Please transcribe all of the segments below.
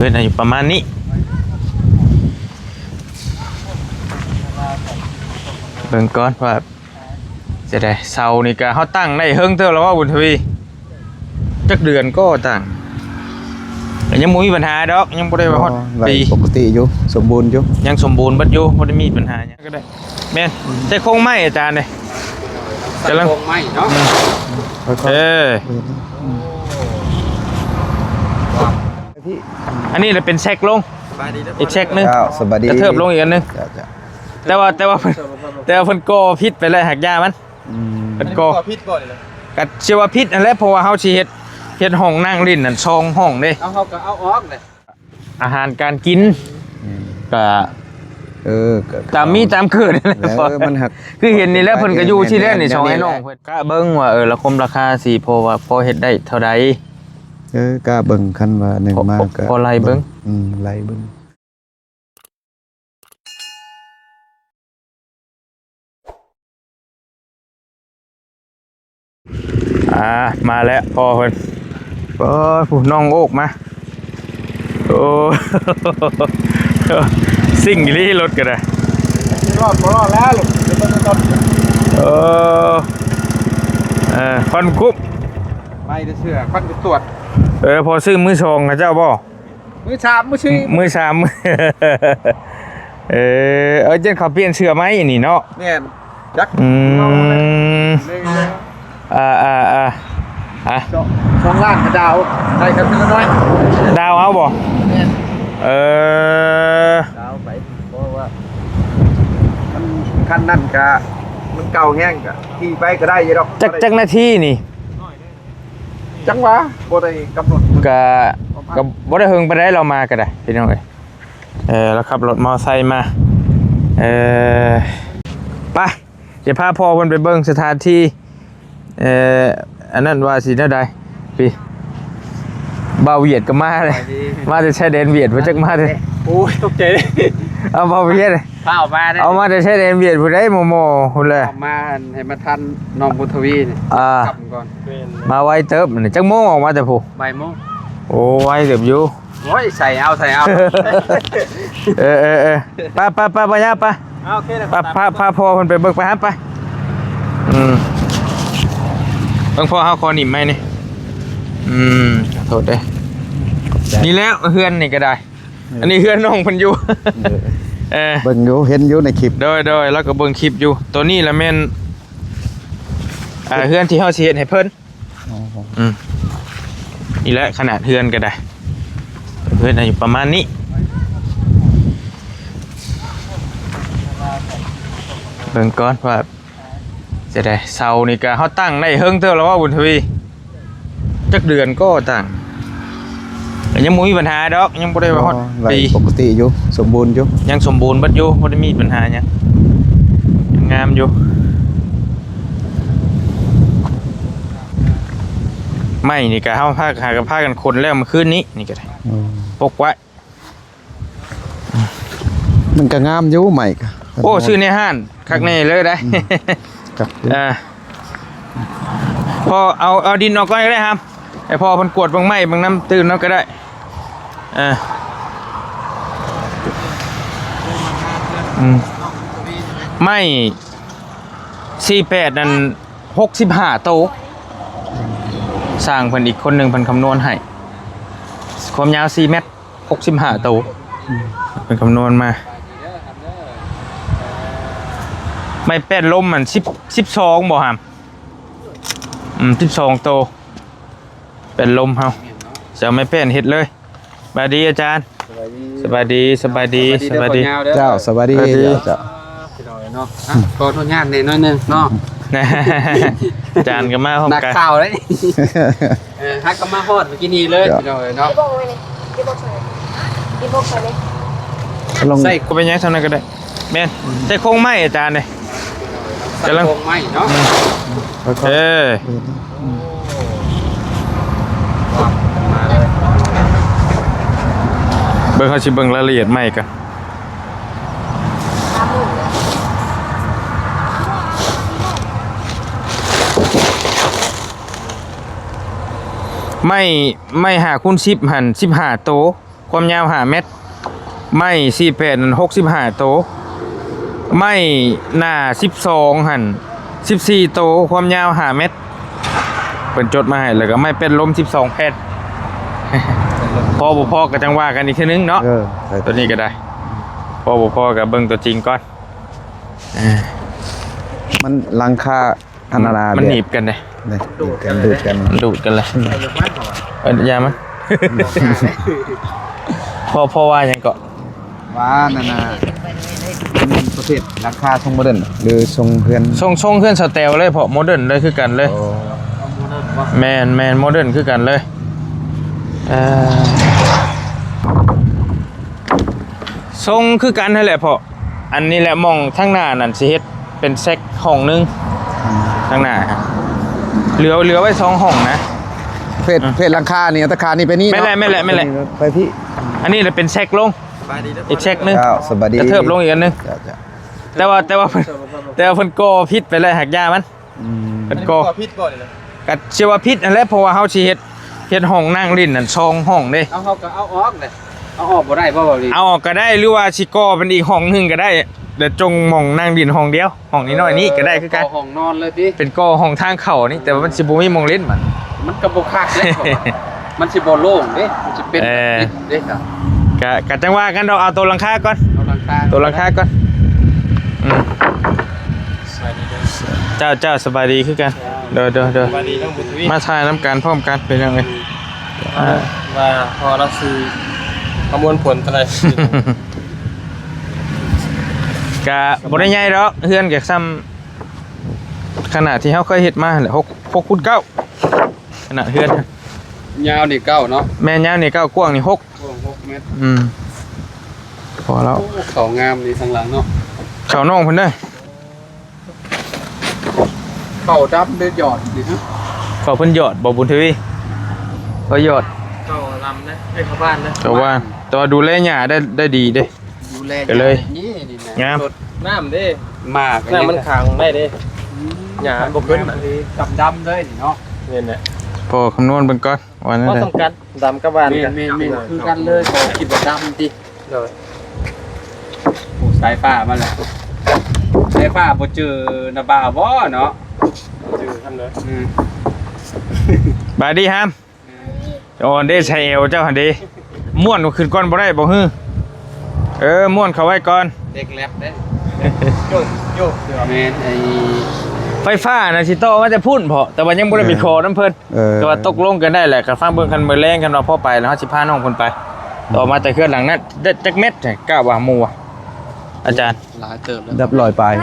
ເພິ່ນອາຍຸປະມານນີ້ ເບິ່ງກ່ອນວ່າຈະໄດ້. ເສົານີ້ກະເຮົາຕັ້ງໄດ້ເຖິງເຕີບແລ້ວວ່າ ບຸນທະວີ? ຈັກເດືອນກໍຕັ້ງ ກະຍັງບໍ່ມີບັນຫາດອກ ຍັງບໍ່ໄດ້ວ່າຮອດປີ. ໄດ້ປົກກະຕິຢູ່ ສົມບູນຢູ່ ຍັງສົມບູນເບິດຢູ່ ບໍ່ໄດ້ມີບັນຫາຫຍັງ. ກໍໄດ້ ແມ່ນ ໃສ່ໂຄງໄມ້ອາຈານເດ້ ກຳລັງ ໂຄງໄມ້ເນາະ. ອືມ ເອີ ອັນນີ້ລະເປັນແຊັກລົງ ອີກແຊັກໜຶ່ງ. ເຈົ້າ ສະບາຍດີ ກະເທີບລົງອີກອັນໜຶ່ງ. ເຈົ້າ ເຈົ້າ ແຕ່ວ່າ ແຕ່ວ່າເພິ່ນ ແຕ່ວ່າເພິ່ນກໍ່ຜິດໄປແລ້ວ ຫາກຢາມັນ. ອືມ ເພິ່ນກໍ່ ຜິດບໍ່ນີ້ນະ? ກະຊິວ່າຜິດຫັ້ນແຫຼະ ເພາະວ່າເຮົາຊິເຮັດ ເຮັດຫ້ອງນັ່ງຫຼິ້ນຫັ້ນສອງຫ້ອງເດ້. ເອົາ ເຮົາກະເອົາອອກເດ້. ອາຫານການກິນ ອືມ ກະ ເອີ ກະຕາມມີຕາມເກີດ. ເອີ ມັນຫາກ ຄືເຫັນນີ້ແຫຼະ ເພິ່ນກະຢູ່ຊີ້ແຫຼະນີ້ ສອງອ້າຍນ້ອງເພິ່ນ. ກະເບິ່ງວ່າ ເອີ ລະຄົມລາຄາຊິພໍວ່າ ພໍເຮັດໄດ້ເທົ່າໃດ. ເອີ ກະເບິ່ງ ຄັນວ່າໜຶ່ງມາກະ ພໍໄລ່ເບິ່ງ. ອືມ ໄລ່ເບິ່ງ. ອ່າ ມາແລ້ວພໍ່ເພິ່ນ. ໂອ້ຍ ຜູ້ນ້ອງໂອກມາ. ໂອ້ ຊິ່ງອີ່ຫຼີລົດກະໄດ້. ຊິລອດບໍ່ລອດແລ້ວລູກ. ເອີ ເອີ ຄວັນກຸບ ໄປແຕ່ເສື້ອ ຄວັນກຸບຕວດ. ເອີ ພໍ່ຊື້ມືສອງຂະເຈົ້າບໍ່? ມື້ສາມ ມື້ສີ່ ມື້ສາມ. ເອີ ເອີ ຈັ່ງເຂົາປ່ຽນເສື້ອໃໝ່ນີ້ເນາະ. ແມ່ນ ຈັກ ອືມ ເອີ ເອີ ເອີ ສອງ ສອງລ້ານກະດາວ ໃສ່ກະເສື້ອນ້ອຍ ດາວເອົາບໍ່? ແມ່ນ ເອີ ດາວໄປ ເພາະວ່າມັນ ຄັນນັ້ນກະ ມັນເກົ່າແຮງ ກະຂີ່ໄປກະໄດ້ຢູ່ດອກ. ຈັກ ຈັກນາທີນີ້? ຈັງຫວະ ບໍ່ໄດ້ກຳນົດ. ກະ ກະບໍ່ໄດ້ເຫິງປານໃດ ລາວມາກະໄດ້ພີ່ນ້ອງເອີຍ. ເອີ ລາວຂັບລົດມໍໄຊມາ. ເອີ ໄປ ຈະພາພໍ່ເພິ່ນໄປເບິ່ງສະຖານທີ່. ເອີ ອັນນັ້ນວ່າຊິແນວໃດ? ພີ່ ບ່າວຫວຽດກະມາເລີຍ. ສະບາຍດີ ມາແຕ່ຊາຍແດນຫວຽດ ບໍ່ຈັກມາແຕ່ ໂອ້ຍ ຕົກໃຈເລີຍ. ເອົາ ບ່າວຫວຽດ ພາອອກມາເລີຍ ເອົາມາແຕ່ຊາຍແດນຫວຽດພຸ້ນເດ້ ໝໍໆພຸ້ນແຫຼະ. ອອກມາໃຫ້ມາທັນນ້ອງບຸນທະວີນີ້ ອ່າ ກັບກ່ອນ. ມາໄວເຕີບນີ້ ຈັກໂມງອອກມາແຕ່ພຸ້ນ? ບ່າຍໂມງ. ໂອ້ ໄວເຕີບຢູ່. ໂອ້ຍ ໃສ່ເອົາ ໃສ່ເອົາ. ເອີ ເອີ ເອີ ໄປ ໄປ ໄປ ໄປ ຍ່າໄປ. ອ່າ ໂອເຄ ໄປ ພາ ພາພໍ່ເພິ່ນໄປເບິ່ງ ໄປຫັ້ນໄປ. ອືມ ເບິ່ງພໍ່ເຮົາຂໍໜິບໃໝ່ນີ້. ອືມ ໂທດເດີ. ນີ້ແຫຼະ ເຮືອນນີ້ກະໄດ້. ເອີ ອັນນີ້ເຮືອນນ້ອງເພິ່ນຢູ່. ເອີ ເອີ ເບິ່ງຢູ່ ເຫັນຢູ່ໃນຄລິບ. ໂດຍ ໂດຍ ລາວກະເບິ່ງຄລິບຢູ່. ໂຕນີ້ລະແມ່ນ ອ່າ ເຮືອນທີ່ເຮົາຊິເຮັດໃຫ້ເພິ່ນ. ອໍ ອືມ ນີ້ແຫຼະ ຂະໜາດເຮືອນກະໄດ້ ເຮືອນອາຍຸປະມານນີ້. ເບິ່ງກ່ອນວ່າຈະໄດ້. ເສົານີ້ກະເຮົາຕັ້ງໄດ້ເຖິງເຕີບແລ້ວວ່າ ບຸນທະວີ? ຈັກເດືອນກໍຕັ້ງ ກະຍັງບໍ່ມີບັນຫາດອກ ຍັງບໍ່ໄດ້ວ່າຮອດປີ. ໄດ້ປົກກະຕິຢູ່ ສົມບູນຢູ່ ຍັງສົມບູນເບິດຢູ່ ບໍ່ໄດ້ມີບັນຫາຫຍັງ ຍັງງາມຢູ່. ໄມ້ນີ້ກະເຮົາພາ ຫາກະພາກັນຂົນແລ້ວມື້ຄືນນີ້ ນີ້ກະໄດ້ ອືມ ປົກໄວ້. ມັນກະງາມຢູ່ໄມ້ກະ. ໂອ້ ຊື້ໃນຮ້ານຄັກແນ່ເລີຍໄດ໋. ອືມ ຄັກຢູ່. ເອີ ພໍ່ເອົາ ເອົາດິນອອກກ່ອນກະໄດ້ຫຳ ໃຫ້ພໍ່ເພິ່ນກວດເບິ່ງໄມ້ເບິ່ງນຳຕື່ມນຳກະໄດ້. ເອີ ອືມ ໄມ້ສີ່ແປດນັ້ນ ຫົກສິບຫ້າໂຕ. ຊ່າງເພິ່ນອີກຄົນໜຶ່ງເພິ່ນຄຳນວນໃຫ້ ຄວາມຍາວສີ່ແມັດ ຫົກສິບຫ້າໂຕ. ອືມ ເພິ່ນຄຳນວນມາ. ໄມ້ແປ້ນລົມຫັ້ນ ສິບ ສິບສອງບໍ່ຫຳ? ອືມ ສິບສອງໂຕ ແປ້ນລົມເຮົາ. ຈະເອົາໄມ້ແປ້ນເຮັດເລີຍ. ສະບາຍດີອາຈານ. ສະບາຍດີ ສະບາຍດີ ສະບາຍດີ. ເຈົ້າ ສະບາຍດີ. ເຈົ້າ ພີ່ນ້ອງເນາະ ຂໍອະນຸຍາດແດ່ໜ້ອຍໜຶ່ງເນາະ. ອາຈານກະມາພ້ອມກັນ ນັກຂ່າວເດ້. ເອີ ຫາກະມາຮອດມື້ກີ້ນີ້ເລີຍ ພີ່ນ້ອງເອີຍເນາະ. ໃສ່ ບໍ່ເປັນຫຍັງ ສ່ຳນັ້ນກະໄດ້. ແມ່ນ ໃສ່ໂຄງໄມ້ອາຈານເດ້ ກຳລັງ ໂຄງໄມ້ເນາະ. ອືມ ເອີ ເບິ່ງ ເຮົາຊິເບິ່ງລາຍລະອຽດໄມ້ກ່ອນ. ໄມ້ ໄມ້ຫ້າຄູນສິບຫັ້ນ ສິບຫ້າໂຕ. ຄວາມຍາວຫ້າແມັດ, ໄມ້ສີ່ແຜ່ນຫັ້ນຫົກສິບຫ້າໂຕ, ໄມ້ໜ້າສິບສອງຫັ້ນສິບສີ່ໂຕ, ຄວາມຍາວຫ້າແມັດ. ເພິ່ນຈົດມາໃຫ້ ແລ້ວກໍໄມ້ແປ້ນລົມສິບສອງແຜ່ນ. ພໍບໍ່ພໍກໍຈັ່ງວ່າກັນອີກເທື່ອໜຶ່ງເນາະ. ເອີ ໂຕນີ້ກໍໄດ້ ພໍບໍ່ພໍກໍເບິ່ງຕົວຈິງກ່ອນ. ເອີ ມັນຫຼັງຄາ ອັນນັ້ນນະ ມັນໜີບກັນເດ້ ນີ້ ດູດກັນ ດູດກັນ ມັນດູດກັນເລີຍ. ເອີ ຢ່າມັນ ເພາະ ເພາະວ່າຫຍັງເກາະ? ວ່ານັ້ນນະ ມັນປະເພດຫຼັງຄາຊົງໂມເດີນ ຫຼືຊົງເຮືອນ ຊົງ ຊົງເຮືອນສະແຕວເລີຍ ເພາະໂມເດີນເລີຍ ຄືກັນເລີຍ. ໂອ້ ໂມເດີນບໍ່? ແມ່ນ ແມ່ນ ໂມເດີນຄືກັນເລີຍ. ເອີ ຊົງຄືກັນຫັ້ນແຫຼະ ເພາະ ອັນນີ້ແຫຼະ ໝ່ອງທາງໜ້ານັ້ນຊິເຮັດເປັນແຊັກຫ້ອງໜຶ່ງ ອືມ ທາງໜ້າ ເຫຼືອ ເຫຼືອໄວ້ສອງຫ້ອງນະ. ເພດ ອືມ ເພດຫຼັງຄານີ້ ຕາຄານີ້ໄປນີ້ເນາະ. ແມ່ນແຫຼະ ແມ່ນແຫຼະ ແມ່ນແຫຼະ ໄປພີ້. ອັນນີ້ລະເປັນແຊັກລົງ ສະບາຍດີເດີ ອີກແຊັກໜຶ່ງ. ເຈົ້າ ສະບາຍດີ. ກະເທີບລົງອີກອັນໜຶ່ງ. ເຈົ້າ ເຈົ້າ. ແຕ່ວ່າ ແຕ່ວ່າ ແຕ່ວ່າເພິ່ນກໍ່ຜິດໄປແລ້ວ ຫາກຢ່າມັນ. ອືມ ເພິ່ນກໍ່ ອັນນີ້ກໍ່ຜິດບໍ່ນີ້ນະ? ກະຊິວ່າຜິດຫັ້ນແຫຼະ ເພາະວ່າເຮົາຊິເຮັດ ເຮັດຫ້ອງນັ່ງຫຼິ້ນຫັ້ນສອງຫ້ອງເດ້. ເອົາ ເຮົາກໍເອົາອອກເດ້. ເອົາອອກບໍ່ໄດ້ບໍ່ ເວົ້າດີ? ເອົາອອກກໍໄດ້ ຫຼືວ່າຊິກໍ່ເປັນອີກຫ້ອງໜຶ່ງກໍໄດ້ ແລ້ວຈົ່ງໝ່ອງນັ່ງຫຼິ້ນຫ້ອງດຽວ ຫ້ອງນ້ອຍໆນີ້ກໍໄດ້ຄືກັນ. ເອີ ກໍ່ຫ້ອງນອນເລີຍຕິ? ເປັນກໍ່ຫ້ອງທາງເຂົ້ານີ້ ແຕ່ວ່າມັນຊິບໍ່ມີໝ່ອງຫຼິ້ນມັນ ມັນກໍບໍ່ຄັກເດ້. ມັນຊິບໍ່ໂລ່ງເດ້ ມັນຊິເປັນ ເອີ ເດ້. ກະ ກະຈັ່ງວ່າກັນດອກ ເອົາໂຕຫຼັງຄາກ່ອນ ເອົາຫຼັງຄາ ໂຕຫຼັງຄາກ່ອນ. ອືມ ສະບາຍດີເດີ. ເຈົ້າ ເຈົ້າ ສະບາຍດີຄືກັນ. ໂດຍ ໂດຍ ໂດຍ. ສະບາຍດີທັງບຸນທະວີ ມາຖ່າຍນຳກັນພ້ອມກັນ ເປັນຫຍັງເອີຍ? ອືມ ອ່າ ວ່າພໍລາວຊື່ປະມວນຜົນເທົ່າໃດ? ກະບໍ່ໄດ້ໃຫຍ່ດອກ ເຮືອນກະຊ່ຳຂະໜາດທີ່ເຮົາເຄີຍເຮັດມາຫັ້ນແຫຼະ ຫົກ ຫົກຄູນເກົ້າ ຂະໜາດເຮືອນ. ຍາວນີ້ເກົ້າເນາະ? ແມ່ນ ຍາວນີ້ເກົ້າ ກວ້າງນີ້ຫົກ ກວ້າງຫົກແມັດ. ອືມ ພໍແລ້ວ. ໂອ້ ເຂົ້າງາມນີ້ທາງຫຼັງເນາະ ເຂົ້ານ້ອງເພິ່ນເດີ. ເຂົ້າດຳເດີ ຢອດນີ້ຮະ? ເຂົ້າເພິ່ນຢອດບໍ່ ບຸນທະວີ? ເຂົາຢອດ ເຂົ້າລຳເດ້ ເອີ ເຂົ້າບ້ານເດ້ ເຂົ້າບ້ານ. ແຕ່ວ່າດູແລຫຍ້າໄດ້ ໄດ້ດີເດ້ ດູແລ ກໍເລີຍ ຫຍ້ານີ້ ນີ້ນະ ງາມ ສົດ ນ້ຳເດ້ ໝາກ ນ້ຳມັນຂັງໄດ້ເດ້. ອືມ ຫຍ້າມັນບໍ່ຂຶ້ນ ດຳໆເລີຍນີ້ເນາະ. ແມ່ນແຫຼະ ພໍຄຳນວນເບິ່ງກ່ອນວ່າແນວໃດ ພໍສ່ຳກັນ ດຳກັບຫວານກັນ. ແມ່ນໆໆ ຄືກັນເລີຍ ເຂົາຄິດວ່າດຳຕິ. ໂດຍ. ໂອ້ ສາຍຟ້າມາແລ້ວ ສາຍຟ້າບໍ່ຈື່ນາບ່າວບໍ່ເນາະ? ຈື່ນຳເດີ. ອືມ ບາຍດີຮາມ. ອືມ ອ່ອນເດ້ ໃສ່ແອວເຈົ້າຫັ້ນເດ້. ມ້ວນຂຶ້ນກ່ອນບໍ່ໄດ້ບໍ່? ເອີ ມ້ວນເຂົ້າໄວ້ກ່ອນ ເດັກແລັບເດ້. ໂຍກ ໂຍກ ແມ່ນ ໄອ້ໄຟຟ້ານະ ຊິຕໍ່ມາແຕ່ພຸ້ນເພາະ ແຕ່ວ່າຍັງບໍ່ໄດ້ໄປຂໍນຳເພິ່ນ. ເອີ ແຕ່ວ່າຕົກລົງກັນໄດ້ແຫຼະ ກໍຟັງເບິ່ງ ຄັນມື້ແລງ ຄັນວ່າພໍໄປແລ້ວ ເຮົາຊິພານ້ອງເພິ່ນໄປ. ອືມ ຕໍ່ມາແຕ່ເຮືອນຫຼັງນັ້ນ ໄດ້ຈັກແມັດ ກະວ່າໝູ່ອາຈານ? ຫຼາຍເຕີບແລ້ວ ດັບຮ້ອຍປາຍ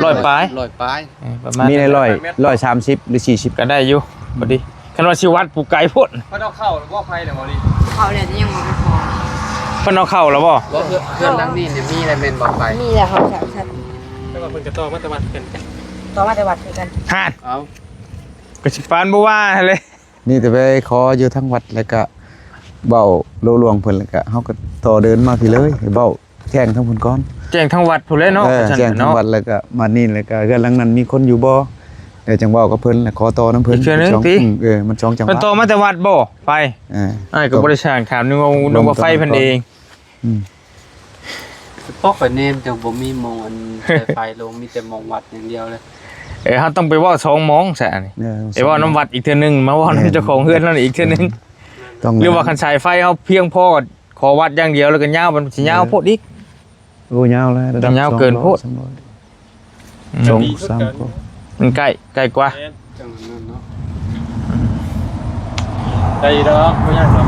ຮ້ອຍປາຍ ຮ້ອຍປາຍ. ເອີ ປະມານ ມີໃນຮ້ອຍ ຮ້ອຍສາມສິບ ຫຼື ສີ່ສິບ ກໍໄດ້ຢູ່ ພໍດີ. ຄັນວ່າຊິວັດຜູ້ໄກໂພດ. ເພິ່ນເອົາເຂົ້າແລ້ວບໍ່? ໄຟແລ້ວບໍ່ນີ້? ເຂົ້າແລ້ວ ແຕ່ຍັງບໍ່ໄດ້ຂໍ. ເພິ່ນເອົາເຂົ້າແລ້ວບໍ່? ບໍ່ ເຮືອນ ເຮືອນຫຼັງນີ້ນີ້ມີແລ້ວແມ່ນບໍ່ໄຟ? ມີແລ້ວ ເຂົ້າສາມຊັ້ນ ແຕ່ວ່າເພິ່ນກໍຕໍ່ມາແຕ່ວັດຄືກັນ ຕໍ່ມາແຕ່ວັດຄືກັນ. ຫັ້ນ ເອົາ ກໍຊິປານບໍ່ວ່າຫັ້ນເລີຍ. ມີແຕ່ໄປຂໍຢູ່ທາງວັດ ແລ້ວກະເວົ້າໂລລວງເພິ່ນ ແລ້ວກະເຮົາກໍຕໍ່ເດີນມາພີ້ເລີຍ ເວົ້າແຈ້ງທາງພຸ້ນກ່ອນ ແຈ້ງທາງວັດພຸ້ນແຫຼະເນາະ. ເອີ ແຈ້ງທາງວັດ ແລ້ວກະມານີ້ ແລ້ວກະເຮືອນຫຼັງນັ້ນມີຄົນຢູ່ບໍ່ ແລ້ວຈັ່ງເວົ້າກັບເພິ່ນ ແລ້ວຂໍຕໍ່ນຳເພິ່ນ ອີກເທື່ອໜຶ່ງຕິ. ອືມ ເອີ ມັນສອງຈັງຫວະ ເພິ່ນຕໍ່ມາແຕ່ວັດບໍ່? ໄປ ເອີ ອ້າຍກໍບໍ່ໄດ້ສ້າງ ຖາມ ນຶກວ່າ ນຶກວ່າໄຟເພິ່ນເອງ. ອືມ ພໍຂ້ອຍແນມຈັ່ງບໍ່ມີໝ່ອງອັນສາຍໄຟລົງ ມີແຕ່ໝ່ອງວັດຢ່າງດຽວເລີຍ. ເອີ ເຮົາຕ້ອງໄປເວົ້າສອງໝ່ອງຊະອັນນີ້. ເອີ ໄປເວົ້ານຳວັດອີກເທື່ອໜຶ່ງ ມາເວົ້ານຳເຈົ້າຂອງເຮືອນນັ້ນອີກເທື່ອໜຶ່ງ. ຕ້ອງ ຫຼືວ່າຄັນສາຍໄຟເຮົາພຽງພໍ ຂໍວັດຢ່າງດຽວ ແລ້ວກໍຍາວ ມັນຊິຍາວໂພດອີກ. ໂອ້ ຍາວແລ້ວ ລະດັບ ຍາວເກີນໂພດ ສອງຮ້ອຍ ສາມຮ້ອຍ ອືມ ສອງ ສາມ ມັນໃກ້ ໃກ້ກວ່າ ແມ່ນ ຈັ່ງນັ້ນເນາະ. ໄດ້ຢູ່ດອກ ບໍ່ຍາກດອກ.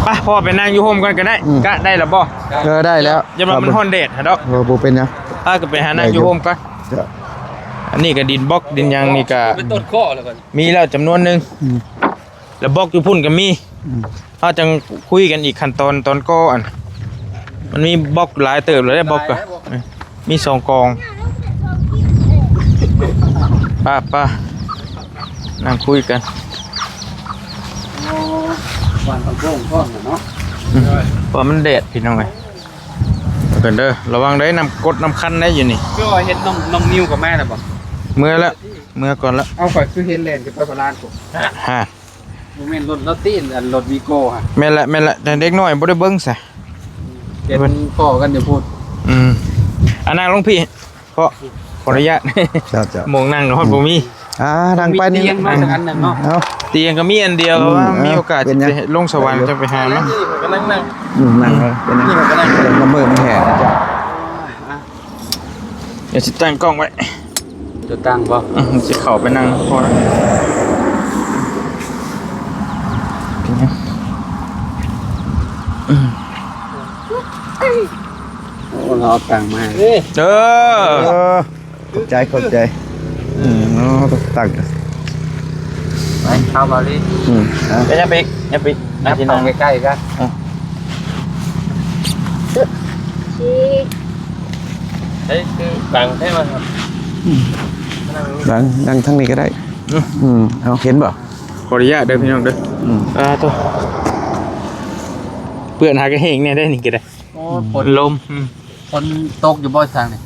ໄປ ພໍ່ໄປນັ່ງຢູ່ຮົ່ມກ່ອນກໍໄດ້. ອືມ ກະໄດ້ລະບໍ່? ເອີ ໄດ້ແລ້ວ ຢ່າວ່າມັນຮ້ອນແດດຫັ້ນດອກ. ເອີ ບໍ່ເປັນຫຍັງ ພາກັນໄປຫານັ່ງຢູ່ຮົ່ມກ່ອນ. ເຈົ້າ ອັນນີ້ກໍດິນບລັອກ ດິນຫຍັງນີ້ກໍ ເປັນຕົ້ນຂໍ້ແລ້ວບັດນີ້ ມີແລ້ວຈຳນວນໜຶ່ງ. ອືມ ແລ້ວບລັອກຢູ່ພຸ້ນກໍມີ. ອືມ ເຮົາຈັ່ງຄຸຍກັນອີກຂັ້ນຕອນ ຕອນກໍ່ອັນ ມັນມີບລັອກຫຼາຍເຕີບແລ້ວເດ້ ບລັອກກໍ ເອີ ມີສອງກອງ. ໄປ ໄປ ນັ່ງຄຸຍກັນ. ໂອ້ ຫວ່ານຜັກບົ້ງພ້ອມເນາະ. ອືມ ເພາະມັນແດດ ພີ່ນ້ອງເອີຍ. ເບິ່ງກັນເດີ ລະວັງເດີ ນ້ຳກົດນ້ຳຄັນໄດ້ຢູ່ນີ້. ຄືວ່າເຫັນນ້ອງ ນ້ອງນິວກໍມາແລ້ວບໍ່? ເມືອແລ້ວ ເມືອກ່ອນລະ. ເອົາ ຂ້ອຍຄືເຫັນແລ່ນຂຶ້ນໄປບາລານພຸ້ນ. ຮະ ບໍ່ແມ່ນລົດລາວຕີນ ອັນລົດວີໂກ້ຫັ້ນ. ແມ່ນແຫຼະ ແມ່ນແຫຼະ ແຕ່ເດັກນ້ອຍບໍ່ໄດ້ເບິ່ງຊະ. ເປັນພໍ້ກັນຢູ່ພຸ້ນ. ອືມ ອັນນັ້ນລົງພີ້ ເພາະຂໍອະນຸຍາດ ເຈົ້າໆ ໝ່ອງນັ່ງຮອດບໍ່ມີ. ອ່າ ນັ່ງໄປນີ້ ມີຕຽງມາຈັກອັນໜຶ່ງເນາະ. ເອົາ ຕຽງກໍມີອັນດຽວ ອືມ ວ່າມີໂອກາດ ເອົາ ເປັນຫຍັງ ຊິໄປລົງສະຫວັນຈັ່ງໄປຫາມາ. ກໍນັ່ງ ອືມ ນັ່ງເລີຍ ເປັນຫຍັງ ອືມ ນັ່ງ ນັ່ງ ນ້ຳມືມັນແຫ້ງ. ດຽວຊິຕັ້ງກ້ອງໄວ້ ຈະຕັ້ງບໍ່? ອືມ ຊິເຂົ້າໄປນັ່ງພໍລະ. ເປັນຫຍັງ? ອືມ ໂອ້ ລາວເອົາຕັງມາ. ເອີ ເອີ ຂອບໃຈ ຂອບໃຈ. ອືມ ເອົາ ຕັ້ງ ໄປ ເຂົ້າເບົາລີ. ອືມ ເອົາ ໄປ ຢ່າໄປ ຢ່າໄປ ນັ່ງ ນັ່ງ ໃກ້ໆກັນ. ອືມ ຊີ້ ເຮີ້ຍ ຄືບັງແທ້ວ່າ. ອືມ ບັງ ນັ່ງທາງນີ້ກໍໄດ້. ອືມ ອືມ ເອົາ ເຫັນບໍ່? ຂໍອະນຸຍາດເດີ ອືມ ພີ່ນ້ອງເດີ. ອືມ ອ່າ ໂທ້ ເປື້ອນຫາກະແຫ້ງແດ່ໄດ໋ນີ້ກໍໄດ້. ໂອ້ ອືມ ຝົນ ລົມ. ອືມ ຝົນຕົກຢູ່ບໍ່ທາງນີ້?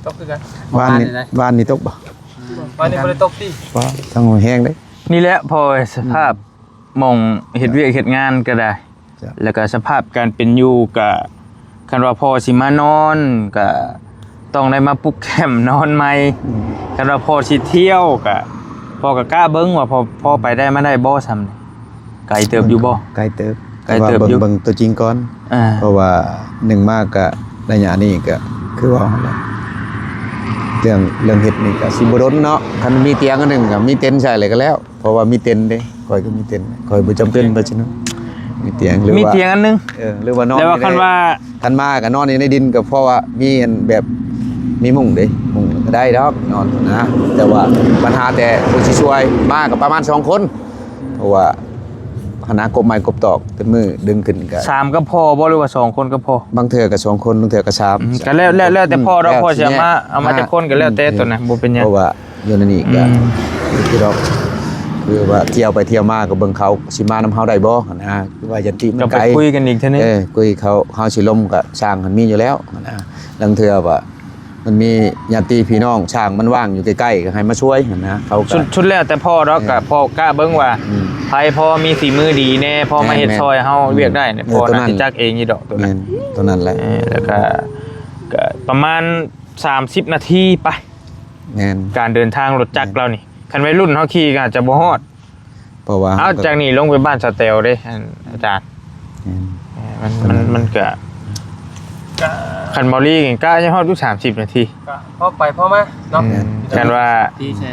ຕົກຄືກັນ. ວານນີ້ ວານນີ້ໄດ໋ ວານນີ້ຕົກບໍ່? ອືມ ວານນີ້ບໍ່ໄດ້ຕົກຕິ? ວ່າທາງແຫ້ງເດ້. ນີ້ແຫຼະ ເພາະສະພາບ ອືມ ໝ່ອງເຮັດວຽກເຮັດງານກໍໄດ້ ເຈົ້າ ແລ້ວກໍສະພາບການເປັນຢູ່ກໍ ຄັນວ່າພໍ່ຊິມານອນກໍຕ້ອງໄດ້ມາປຸກແຄມນອນໃໝ່. ອືມ ຄັນວ່າພໍ່ຊິທ່ຽວກໍ ພໍ່ກໍກະເບິ່ງວ່າ ພໍ່ ພໍ່ໄປໄດ້ມາໄດ້ບໍ່ຊ່ຳນີ້. ໄກເຕີບຢູ່ບໍ່? ໄກເຕີບ ໄກເຕີບຢູ່ ແຕ່ວ່າເບິ່ງ ເບິ່ງຕົວຈິງກ່ອນ. ອ່າ ເພາະວ່າໜຶ່ງມາກະໄລຍະນີ້ກະຄືເວົ້າຫັ້ນແຫຼະ ເລື່ອງ ເລື່ອງເຮັດນີ້ກະຊິບໍ່ດົນເນາະ. ຄັນມີຕຽງອັນໜຶ່ງກະມີເຕັນໃສ່ເລີຍກະແລ້ວ ເພາະວ່າມີເຕັນເດ້. ຂ້ອຍກໍມີເຕັນ ຂ້ອຍບໍ່ຈຳເປັນວ່າຊິນອນ ມີຕຽງ ຫຼືວ່າ ມີຕຽງອັນໜຶ່ງ ເອີ ຫຼືວ່ານອນ ແຕ່ວ່າ ນີ້ ຄັນວ່າ ຄັນມາກໍນອນຢູ່ໃນດິນ ກໍເພາະວ່າມີອັນແບບ ມີມຸ້ງເດ້ ມຸ້ງກໍໄດ້ດອກນອນນະ. ແຕ່ວ່າບັນຫາແຕ່ຜູ້ຊິຊ່ວຍມາກໍປະມານສອງຄົນ ເພາະວ່າ ຫານາກົບໄມ້ກົບຕອກ ແຕ່ມື້ດຶງຂຶ້ນກໍ ສາມກໍພໍບໍ່ ຫຼືວ່າສອງຄົນກໍພໍ? ບາງເທື່ອກໍສອງຄົນ ບາງເທື່ອກໍສາມ. ອືມ ກໍແລ້ວ ແລ້ວ ແລ້ວແຕ່ພໍ່ດອກ ແລ້ວ ພໍ່ຊິເອົາມາ ຊິແຍກ ເອົາມາ ອ່າ ຈັກຄົນກໍແລ້ວແຕ່ ອືມ ຕົວນັ້ນ ບໍ່ເປັນຫຍັງ ເພາະວ່າ ຢູ່ໃນນີ້ກໍ ອືມ ຄືດອກ ຄືວ່າທ່ຽວໄປທ່ຽວມາກໍເບິ່ງເຂົາຊິມານຳເຮົາໄດ້ບໍ່ຫັ້ນນະ. ຄືວ່າຍັນຕິມັນໄກ ກໍໄປຄຸຍກັນອີກເທື່ອໜຶ່ງ. ເອີ ຄຸຍເຂົາ ເຮົາຊິລົມກໍຊ່າງມັນມີຢູ່ແລ້ວຫັ້ນນະ. ລາງເທື່ອວ່າມັນມີຍາດຕິພີ່ນ້ອງຊ່າງມັນວ່າງຢູ່ໃກ້ໆ ກໍໃຫ້ມາຊ່ວຍຫັ້ນນະ. ເຂົາກໍ ສຸດ ສຸດແລ້ວແຕ່ພໍ່ດອກ. ເອີ ກໍພໍ່ກະເບິ່ງວ່າ ອືມ ໃຜພໍມີຝີມືດີແດ່ ພໍມາເຮັດ ແມ່ນໆ ຊ່ອຍເຮົາ ອືມ ວຽກໄດ້ນີ້ ເອີ ພໍ່ໜ້າຊິຈັກເອງຢູ່ດອກຕົວນັ້ນ. ແມ່ນ ຕົວນັ້ນແຫຼະ. ເອີ ແລ້ວກໍ ກໍປະມານສາມສິບນາທີໄປ. ແມ່ນ ການເດີນທາງລົດຈັກ ແມ່ນ ລາວນີ້ ຄັນໄວລຸ້ນເຮົາຂີ່ກໍອາດຈະບໍ່ຮອດ ເພາະວ່າ ເອົາ ເຮົາກໍ ຈາກນີ້ລົງໄປບ້ານສະແຕວເດ້ ອາຈານ. ແມ່ນ ເອີ ມັນ ມັນ ມັນກໍ ຄັນບໍ່ລີກະຍັງຮອດຢູ່ສາມສິບນາທີ ກໍພໍໄປພໍມາເນາະ. ອືມ ຄັນວ່າ ຕີໃສ່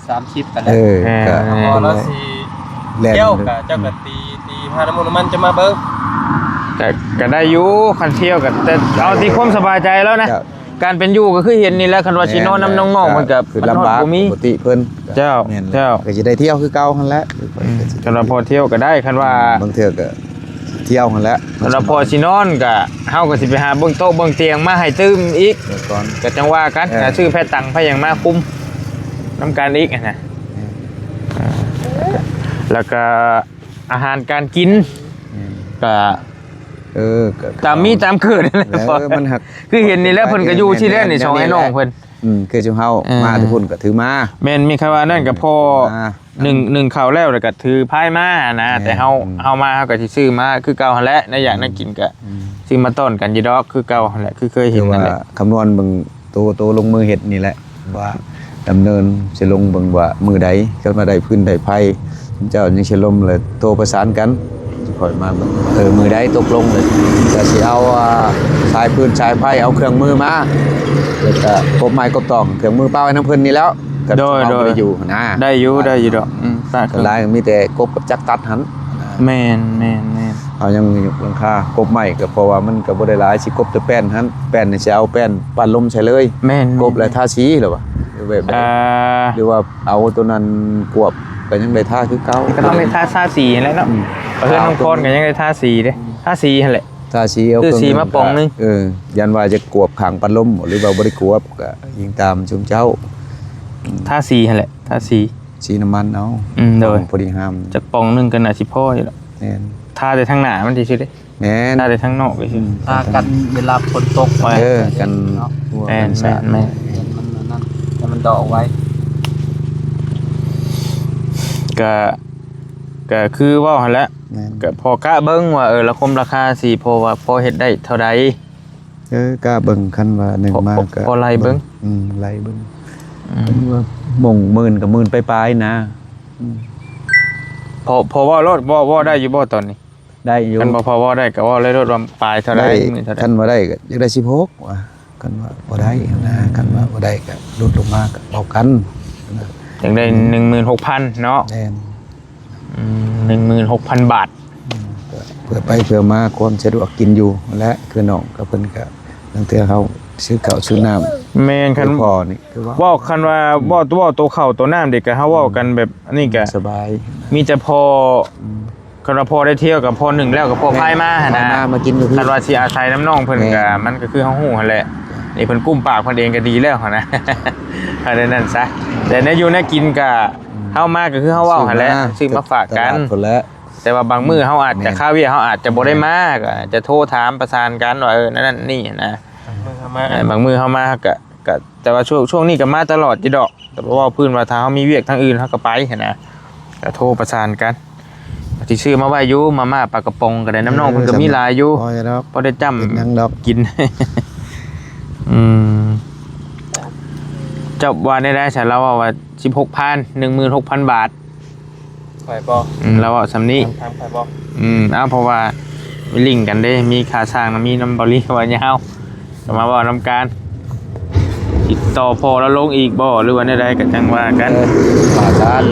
ສາມສິບໄປແລ້ວ. ເອີ ແມ່ນ ກໍພໍລາວຊິ ແລ່ນ ທ່ຽວກໍເຈົ້າກໍຕີ ຕີຫານ້ຳມັນ ນ້ຳມັນຈະມາເບິ່ງ ກໍ ກໍໄດ້ຢູ່ ຄັນທ່ຽວກໍ ແຕ່ເອົາທີ່ຄວາມສະບາຍໃຈລາວນະ. ເຈົ້າ ການເປັນຢູ່ກໍຄືເຫັນນີ້ແຫຼະ ຄັນວ່າຊິນອນນຳນ້ອງໆ ມັນກໍ ກໍຄືລຳບາກ ມັນບໍ່ມີ ປົກກະຕິເພິ່ນ. ເຈົ້າ ແມ່ນແຫຼະ ເຈົ້າ ກໍຊິໄດ້ທ່ຽວຄືເກົ່າຫັ້ນແຫຼະ. ອືມ ຄັນວ່າພໍທ່ຽວກໍໄດ້ ຄັນວ່າ ອືມ ບາງເທື່ອກໍທ່ຽວຫັ້ນແຫຼະ. ຄັນວ່າພໍຊິນອນກໍ ເຮົາກໍຊິໄປຫາເບິ່ງໂຕະເບິ່ງຕຽງມາໃຫ້ຕື່ມອີກ ເບິ່ງກ່ອນ ກໍຈັ່ງວ່າກັນ. ເອີ ກໍຊື້ແພຕັງແພຫຍັງມາຄຸມນຳກັນອີກຫັ້ນນະ. ອືມ ອ່າ ແລ້ວກໍອາຫານການກິນ ອືມ ກໍ ເອີ ກໍຕາມມີຕາມເກີດ. ເອີ ມັນຫາກ ຄືເຫັນນີ້ແຫຼະ ເພິ່ນກໍຢູ່ຊີ້ແຫຼະນີ້ ແມ່ນໆ ສອງອ້າຍນ້ອງເພິ່ນ. ອືມ ຄືຊຸມເຮົາ ເອີ ມາແຕ່ພຸ້ນກໍຖືມາ. ແມ່ນ ມີຄຳວ່ານັ້ນກໍພໍ ມາ ໜຶ່ງ ໜຶ່ງເຂົ້າແລ້ວ ແລ້ວກໍຖືພາຍມານະ. ແມ່ນ ແຕ່ເຮົາ ອືມ ເຮົາມາເຮົາກໍຊິຊື້ມາຄືເກົ່າຫັ້ນແຫຼະ ໃນຢາກ ອືມ ໃນກິນກໍ ອືມ ຊື້ມາຕ້ອນກັນຢູ່ດອກ ຄືເກົ່າຫັ້ນແຫຼະ ຄືເຄີຍເຫັນນັ້ນແຫຼະ. ຄຳນວນເບິ່ງໂຕ ໂຕລົງມືເຮັດນີ້ແຫຼະ ວ່າດຳເນີນຊິລົງເບິ່ງວ່າມື້ໃດ ຄັນວ່າໄດ້ຟືນໄດ້ໄຟ ເຈົ້າຍັງຊິລົມແລ້ວໂທປະສານກັນ ຂ້ອຍມາເບິ່ງ ເອີ ມື້ໃດຕົກລົງເລີຍ ກໍຊິເອົາ ອ່າ ສາຍຟືນສາຍໄຟ ເອົາເຄື່ອງມືມາ ແລ້ວກໍກົບໄມ້ກົບຕອກ ເຄື່ອງມືປະໄວ້ນຳເພິ່ນນີ້ແລ້ວ. ກໍ ໂດຍ ເຮົາບໍ່ໄດ້ຢູ່ຫັ້ນນະ ໄດ້ຢູ່ ໄດ້ຢູ່ດອກ. ອືມ ສ່ວນຫຼາຍມີແຕ່ກົບກັບຈັກຕັດຫັ້ນ. ແມ່ນໆໆ ເຮົາຍັງມີຢູ່ຫຼັງຄາ ກົບໄມ້ກໍເພາະວ່າມັນກໍບໍ່ໄດ້ຫຼາຍ ຊິກົບແຕ່ແປ້ນຫັ້ນ ແປ້ນນີ້ຊິເອົາແປ້ນປັ້ນລົມໃສ່ເລີຍ. ແມ່ນໆ ກົບແລ້ວທາສີແລ້ວວະ ຫຼືແບບໃດ? ອ່າ ຫຼືວ່າເອົາຕົວນັ້ນກວບ ກໍຍັງໄດ້ທາຄືເກົ່າ ກໍຕ້ອງໄດ້ທາ ທາສີຫັ້ນແຫຼະເນາະ. ອືມ ເຮືອນນ້ອງພອນກໍຍັງໄດ້ທາສີເດ້ ທາສີຫັ້ນແຫຼະ ທາສີເອົາ ຄືສີມາປ່ອງໜຶ່ງ. ເອີ ຢ້ານວ່າຈະກວບຂ້າງປັ້ນລົມ ຫຼືວ່າບໍ່ໄດ້ກວບ ກໍອີງຕາມຊຸມເຈົ້າ. ອືມ ທາສີຫັ້ນແຫຼະ ທາສີ ສີນ້ຳມັນເອົາ. ອືມ ໂດຍ ພໍດີງາມ ຈັກປ່ອງໜຶ່ງກໍໜ້າຊິພໍຢູ່ດອກ. ແມ່ນ ທາແຕ່ທາງໜ້າມັນຊື່ໆເດ້. ແມ່ນ ທາແຕ່ທາງນອກເລີຍ. ອືມ ທາກັນເວລາຝົນຕົກ. ເອີ ກັນ ເນາະ ຮົ່ວ ແມ່ນ ກັນສາດ. ແມ່ນໆ ມັນນັ້ນ ແຕ່ມັນດອກໄວ ກະ ກໍຄືເວົ້າຫັ້ນແຫຼະ ແມ່ນ ກໍພໍກະເບິ່ງວ່າ ເອີ ລາຄົມລາຄາຊິພໍວ່າພໍເຮັດໄດ້ເທົ່າໃດ. ເອີ ກະເບິ່ງ ຄັນວ່າໜຶ່ງ ພໍ ມາ ພໍ ກໍ ພໍໄລ່ເບິ່ງ ອືມ ໄລ່ເບິ່ງ ອືມ ຄັນວ່າໝ່ອງໝື່ນກໍໝື່ນປາຍໆນະ. ອືມ ພໍ ພໍເວົ້າໂລດ ເວົ້າ ເວົ້າໄດ້ຢູ່ບໍ່ຕອນນີ້? ໄດ້ຢູ່ ຄັນບໍ່ພໍເວົ້າໄດ້ກໍເວົ້າເລີຍໂລດວ່າປາຍເທົ່າໃດ ມື້ເທົ່າໃດ. ຄັນວ່າໄດ້ກໍຢາກໄດ້ສິບຫົກວ່າ ຄັນວ່າບໍ່ໄດ້ນະ ອືມ ຄັນວ່າບໍ່ໄດ້ກໍຫຼຸດລົງມາກໍເວົ້າກັນນະ. ຢາກໄດ້ ອືມ ໜຶ່ງໝື່ນຫົກພັນເນາະ. ແມ່ນ ອືມ ໜຶ່ງໝື່ນຫົກພັນບາດ ອືມ ກໍເພື່ອໄປເພື່ອມາ ຄວາມສະດວກກິນຢູ່ແຫຼະ ຄືນ້ອງກັບເພິ່ນກໍ ລາງເທື່ອເຮົາຊື້ເຂົ້າຊື້ນ້ຳ ແມ່ນ ຄັນ ພໍນີ້ຄືວ່າ ເວົ້າ ຄັນວ່າ ອືມ ເວົ້າ ເວົ້າໂຕເຂົ້າໂຕນ້ຳເດ ກໍເຮົາເວົ້າກັນແບບ ອືມ ອັນນີ້ກໍ ສະບາຍ ມີແຕ່ພໍ ອືມ ຄັນວ່າພໍໄດ້ທ່ຽວກັບພໍໜຶ່ງແລ້ວກໍພໍພາຍມາຫັ້ນນະ ມາ ມາກິນຢູ່ ຄັນວ່າຊິອາໄສນຳນ້ອງເພິ່ນ ແມ່ນ ກໍ ມັນກໍຄືເຮົາຮູ້ຫັ້ນແຫຼະ ນີ້ເພິ່ນກຸ້ມປາກເພິ່ນເອງກໍດີແລ້ວຫັ້ນນະ ເອົາແນວນັ້ນຊະ ແຕ່ແນວຢູ່ແນວກິນກໍ ອືມ ເຮົາມາກໍຄືເຮົາເວົ້າຫັ້ນແຫຼະ ຊື້ມາຝາກກັນ ແຕ່ວ່າບາງມື້ເຮົາອາດຈະ ແມ່ນ ຄາວຽກ ເຮົາອາດຈະບໍ່ໄດ້ມາ ກໍອາດຈະໂທຖາມປະສານກັນວ່າ ເອີ ນັ້ນນີ້ນະ ບາງມື້ເຮົາມາ ເອີ ບາງມື້ເຮົາມາ ເຮົາກໍ ກໍ ແຕ່ວ່າຊ່ວງ ຊ່ວງນີ້ກໍມາຕະຫຼອດຢູ່ດອກ ແຕ່ວ່າເວົ້າພື້ນວ່າຖ້າເຮົາມີວຽກທາງອື່ນເຮົາກໍໄປຫັ້ນນະ ກໍໂທປະສານກັນ ຊິຊື້ມາໄວ້ຢູ່ ມາມ່າປາກະປ໋ອງກໍໄດ້ ນຳນ້ອງເພິ່ນກໍມີຫຼາຍຢູ່ ພໍໄດ້ຈ້ຳ ເປັນຫຍັງດອກ ກິນ ອືມ ເຈົ້າວ່າແນວໃດຊະ? ລາວເວົ້າວ່າສິບຫົກພັນ ໜຶ່ງໝື່ນຫົກພັນບາດ ຂ້ອຍບໍ? ອືມ ລາວເວົ້າສ່ຳນີ້ ຖາມ ຖາມຂ້ອຍບໍ? ອືມ ເອົາ ເພາະວ່າລິ້ງກັນເດ້ ມີຄ່າສ້າງນຳ ມີນຳເບົາລີ ເພາະວ່າຍາວ ກໍມາເວົ້ານຳກັນ ຕິດຕໍ່ພໍ່ລາວລົງອີກບໍ ຫຼືວ່າແນວໃດກໍຈັ່ງວ່າກັນ ເອີ ວ່າກັນ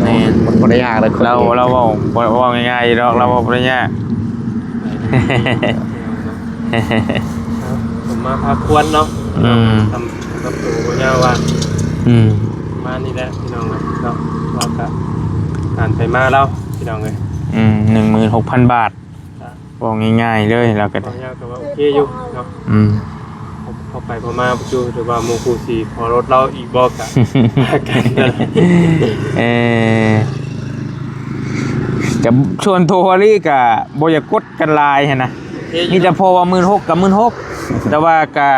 ແມ່ນ ມັນບໍ່ໄດ້ຍາກເລີຍ ລາວ ລາວເວົ້າ ເວົ້າງ່າຍໆດອກ ລາວເວົ້າບໍ່ໄດ້ຍາກ ເອົາ ມາພາຄວນເນາະ ອືມ ສຳ ສຳລັບໂຕບໍ່ຍາວວ່າ ອືມ ປະມານນີ້ແຫຼະພີ່ນ້ອງເອີຍເນາະ ວ່າກະການໄປມາລາວພີ່ນ້ອງເອີຍ ອືມ ໜຶ່ງໝື່ນຫົກພັນບາດ ເວົ້າງ່າຍໆເລີຍ ລາວກໍ ເວົ້າຍາວກໍວ່າໂອເຄຢູ່ເນາະ ອືມ ພໍໄປພໍມາຢູ່ ຫຼືວ່າໝູ່ຄູ່ຊິຂໍລົດລາວອີກບໍ່ກະ ເອີ ກະສ່ວນໂຕວາລີກະບໍ່ຢາກກົດກັນຫຼາຍຫັ້ນນະ ໂອເຄຢູ່ ມີແຕ່ພໍວ່າໝື່ນຫົກກັບໝື່ນຫົກ ແຕ່ວ່າກະ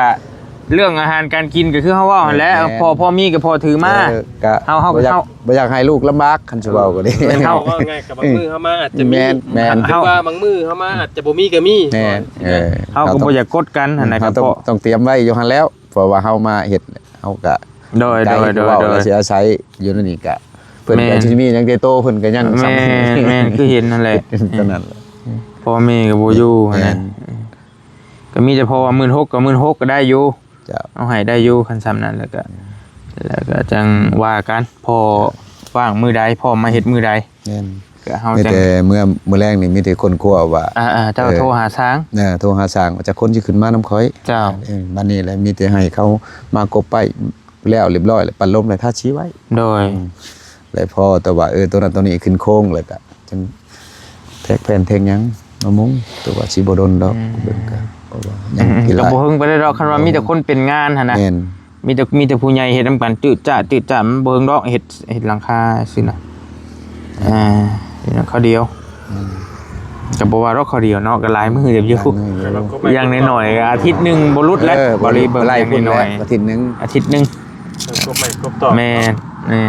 ເລື່ອງອາຫານການກິນກໍຄືເຮົາເວົ້າຫັ້ນແຫຼະ ແມ່ນ ພໍ ພໍມີກໍພໍຖືມາ ເອີ ກະ ເຮົາ ເຮົາ ບໍ່ຢາກ ເຮົາ ບໍ່ຢາກໃຫ້ລູກລຳບາກ ຄັນຊິເວົ້າກໍດີ ແມ່ນ ເຮົາ ເວົ້າງ່າຍກັບບາງມື້ເຮົາມາອາດຈະມີ ແມ່ນ ແມ່ນ ເຮົາ ວ່າບາງມື້ເຮົາມາອາດຈະບໍ່ມີກໍມີ ແມ່ນ ເອີ ເຮົາກໍບໍ່ຢາກກົດກັນຫັ້ນນະ ເຮົາຕ້ອງ ຕ້ອງຕຽມໄວ້ຢູ່ຫັ້ນແລ້ວ ເພາະວ່າເຮົາມາເຮັດ ເຮົາກະ ໂດຍ ໂດຍ ໂດຍ ເວົ້າແລ້ວຊິອາໄສຢູ່ໃນນີ້ກະ ເພິ່ນກໍ ແມ່ນ ຊິມີຫຍັງແຕ່ໂຕເພິ່ນກໍຍັງ ແມ່ນ ແມ່ນ ຄືເຫັນຫັ້ນແຫຼະ ເຮັດເທົ່ານັ້ນແຫຼະ ພໍ່ແມ່ກໍບໍ່ຢູ່ຫັ້ນນະ ແມ່ນ ກໍມີແຕ່ພໍວ່າໝື່ນຫົກກັບໝື່ນຫົກກໍໄດ້ຢູ່ ເຈົ້າ ເອົາໃຫ້ໄດ້ຢູ່ ຄັນສ່ຳນັ້ນ ແລ້ວກໍ ແມ່ນ ແລ້ວກໍຈັ່ງວ່າກັນ ພໍ່ ເຈົ້າ ວ່າງມື້ໃດ ພໍ່ມາເຮັດມື້ໃດ ແມ່ນ ກໍເຮົາ ມີແຕ່ ຈັ່ງ ເມື່ອ ມື້ແລງນີ້ມີແຕ່ຄົ້ນຄວ້າວ່າ ອ່າໆ ເຈົ້າ ເອີ ໂທຫາຊ່າງ ເອີ ໂທຫາຊ່າງວ່າຈັກຄົນຊິຂຶ້ນມານຳຂ້ອຍ ເຈົ້າ ເອີ ບັດນີ້ແຫຼະ ມີແຕ່ໃຫ້ເຂົາມາກົບໄປແລ້ວລຽບຮ້ອຍ ແລ້ວປັດລົມ ແລ້ວທາສີໄວ້ ໂດຍ ອືມ ແລ້ວພໍແຕ່ວ່າ ເອີ ໂຕນັ້ນໂຕນີ້ຂຶ້ນໂຄງ ແລ້ວກໍຈັ່ງ ແທກແຜ່ນແທກຫຍັງມາມຸງ ແຕ່ວ່າຊິບໍ່ດົນດອກ ອືມ ເບິ່ງກະ ເພາະວ່າຍັງ ອືມ ກິນຫຼາຍ ກໍບໍ່ເຖິງປານໃດດອກ ຄັນວ່າມີແຕ່ຄົນເປັນງານຫັ້ນນະ ແມ່ນ ມີແຕ່ ມີແຕ່ຜູ້ໃຫຍ່ເຮັດນຳກັນ ຈືດຈ້າດ ຈືດຈ້າດ ມັນບໍ່ເຖິງດອກ ເຮັດ ເຮັດຫຼັງຄາຊີ້ນະ ອ່າ ເຮັດຫຍັງ ຄາວດຽວ ອືມ ກໍບໍ່ວ່າດອກ ຄາວດຽວເນາະ ກໍຫຼາຍມື້ເຕີບຢູ່ ຫຼາຍມື້ຢູ່ ຢ່າງໜ້ອຍໆກໍອາທິດໜຶ່ງບໍ່ຫຼຸດແຫຼະ ເອີ ບໍ່ ບໍ່ໄດ້ເບິ່ງ ຫຼາຍ ຢ່າງໜ້ອຍໆ ອາທິດໜຶ່ງ ອາທິດໜຶ່ງ ເອີ ກົບໄມ້ກົບຕອກ ແມ່ນ ແມ່ນ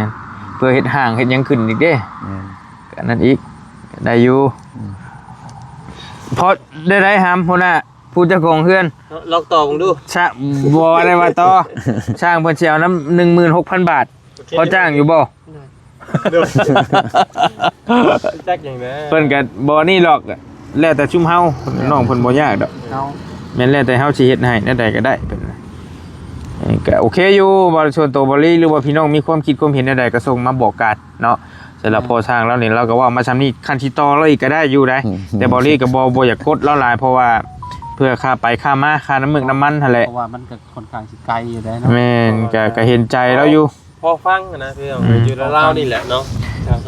ເພື່ອເຮັດຫ້າງເຮັດຫຍັງຂຶ້ນອີກເດ້ ແມ່ນ ກໍອັນນັ້ນອີກ ໄດ້ຢູ່ ອືມ ພໍໄດ້ ໄດ້ຫຳ ຫົວໜ້າ ຜູ້ເຈົ້າຂອງເຮືອນ ລອງຕໍ່ເບິ່ງດູ ຊະ ບໍ່ໄດ້ວ່າຕໍ່ ຊ່າງເພິ່ນຊິເອົານຳ ໜຶ່ງໝື່ນຫົກພັນບາດ ໂອເຄ ພໍຈ້າງຢູ່ບໍ່? ໄດ້ ຈັກຫຍັງນະ ເພິ່ນກໍບໍ່ນີ້ດອກ ແລ້ວແຕ່ຊຸມເຮົາ ແມ່ນ ນ້ອງເພິ່ນບໍ່ຍາກດອກ ເຮົາ ແມ່ນ ແລ້ວແຕ່ເຮົາຊິເຮັດໃຫ້ແນວໃດກໍໄດ້ ເພິ່ນ ເອີ ກໍໂອເຄຢູ່ ວ່າສ່ວນໂຕບໍ່ລີ ຫຼືວ່າພີ່ນ້ອງມີຄວາມຄິດຄວາມເຫັນແນວໃດກໍສົ່ງມາບອກກັນເນາະ ສຳລັບ ແມ່ນ ພໍ່ຊ່າງລາວນີ້ ລາວກໍເວົ້າມາສ່ຳນີ້ ຄັນຊິຕໍ່ລາວອີກກໍໄດ້ຢູ່ໃດ ອືມ ແຕ່ບໍ່ລີກໍບໍ່ ບໍ່ຢາກກົດລາວຫຼາຍ ເພາະວ່າເພື່ອຄ່າໄປຄ່າມາ ຄ່ານ້ຳເມືອກນ້ຳມັນຫັ້ນແຫຼະ ເພາະວ່າມັນກໍຄ່ອນຂ້າງຊິໄກຢູ່ໃດເນາະ ແມ່ນ ກໍ ກໍເຫັນໃຈລາວຢູ່ ພໍຟັງຫັ້ນນະ ຄື ອືມ ຢູ່ລາວໆນີ້ແຫຼະເນາະ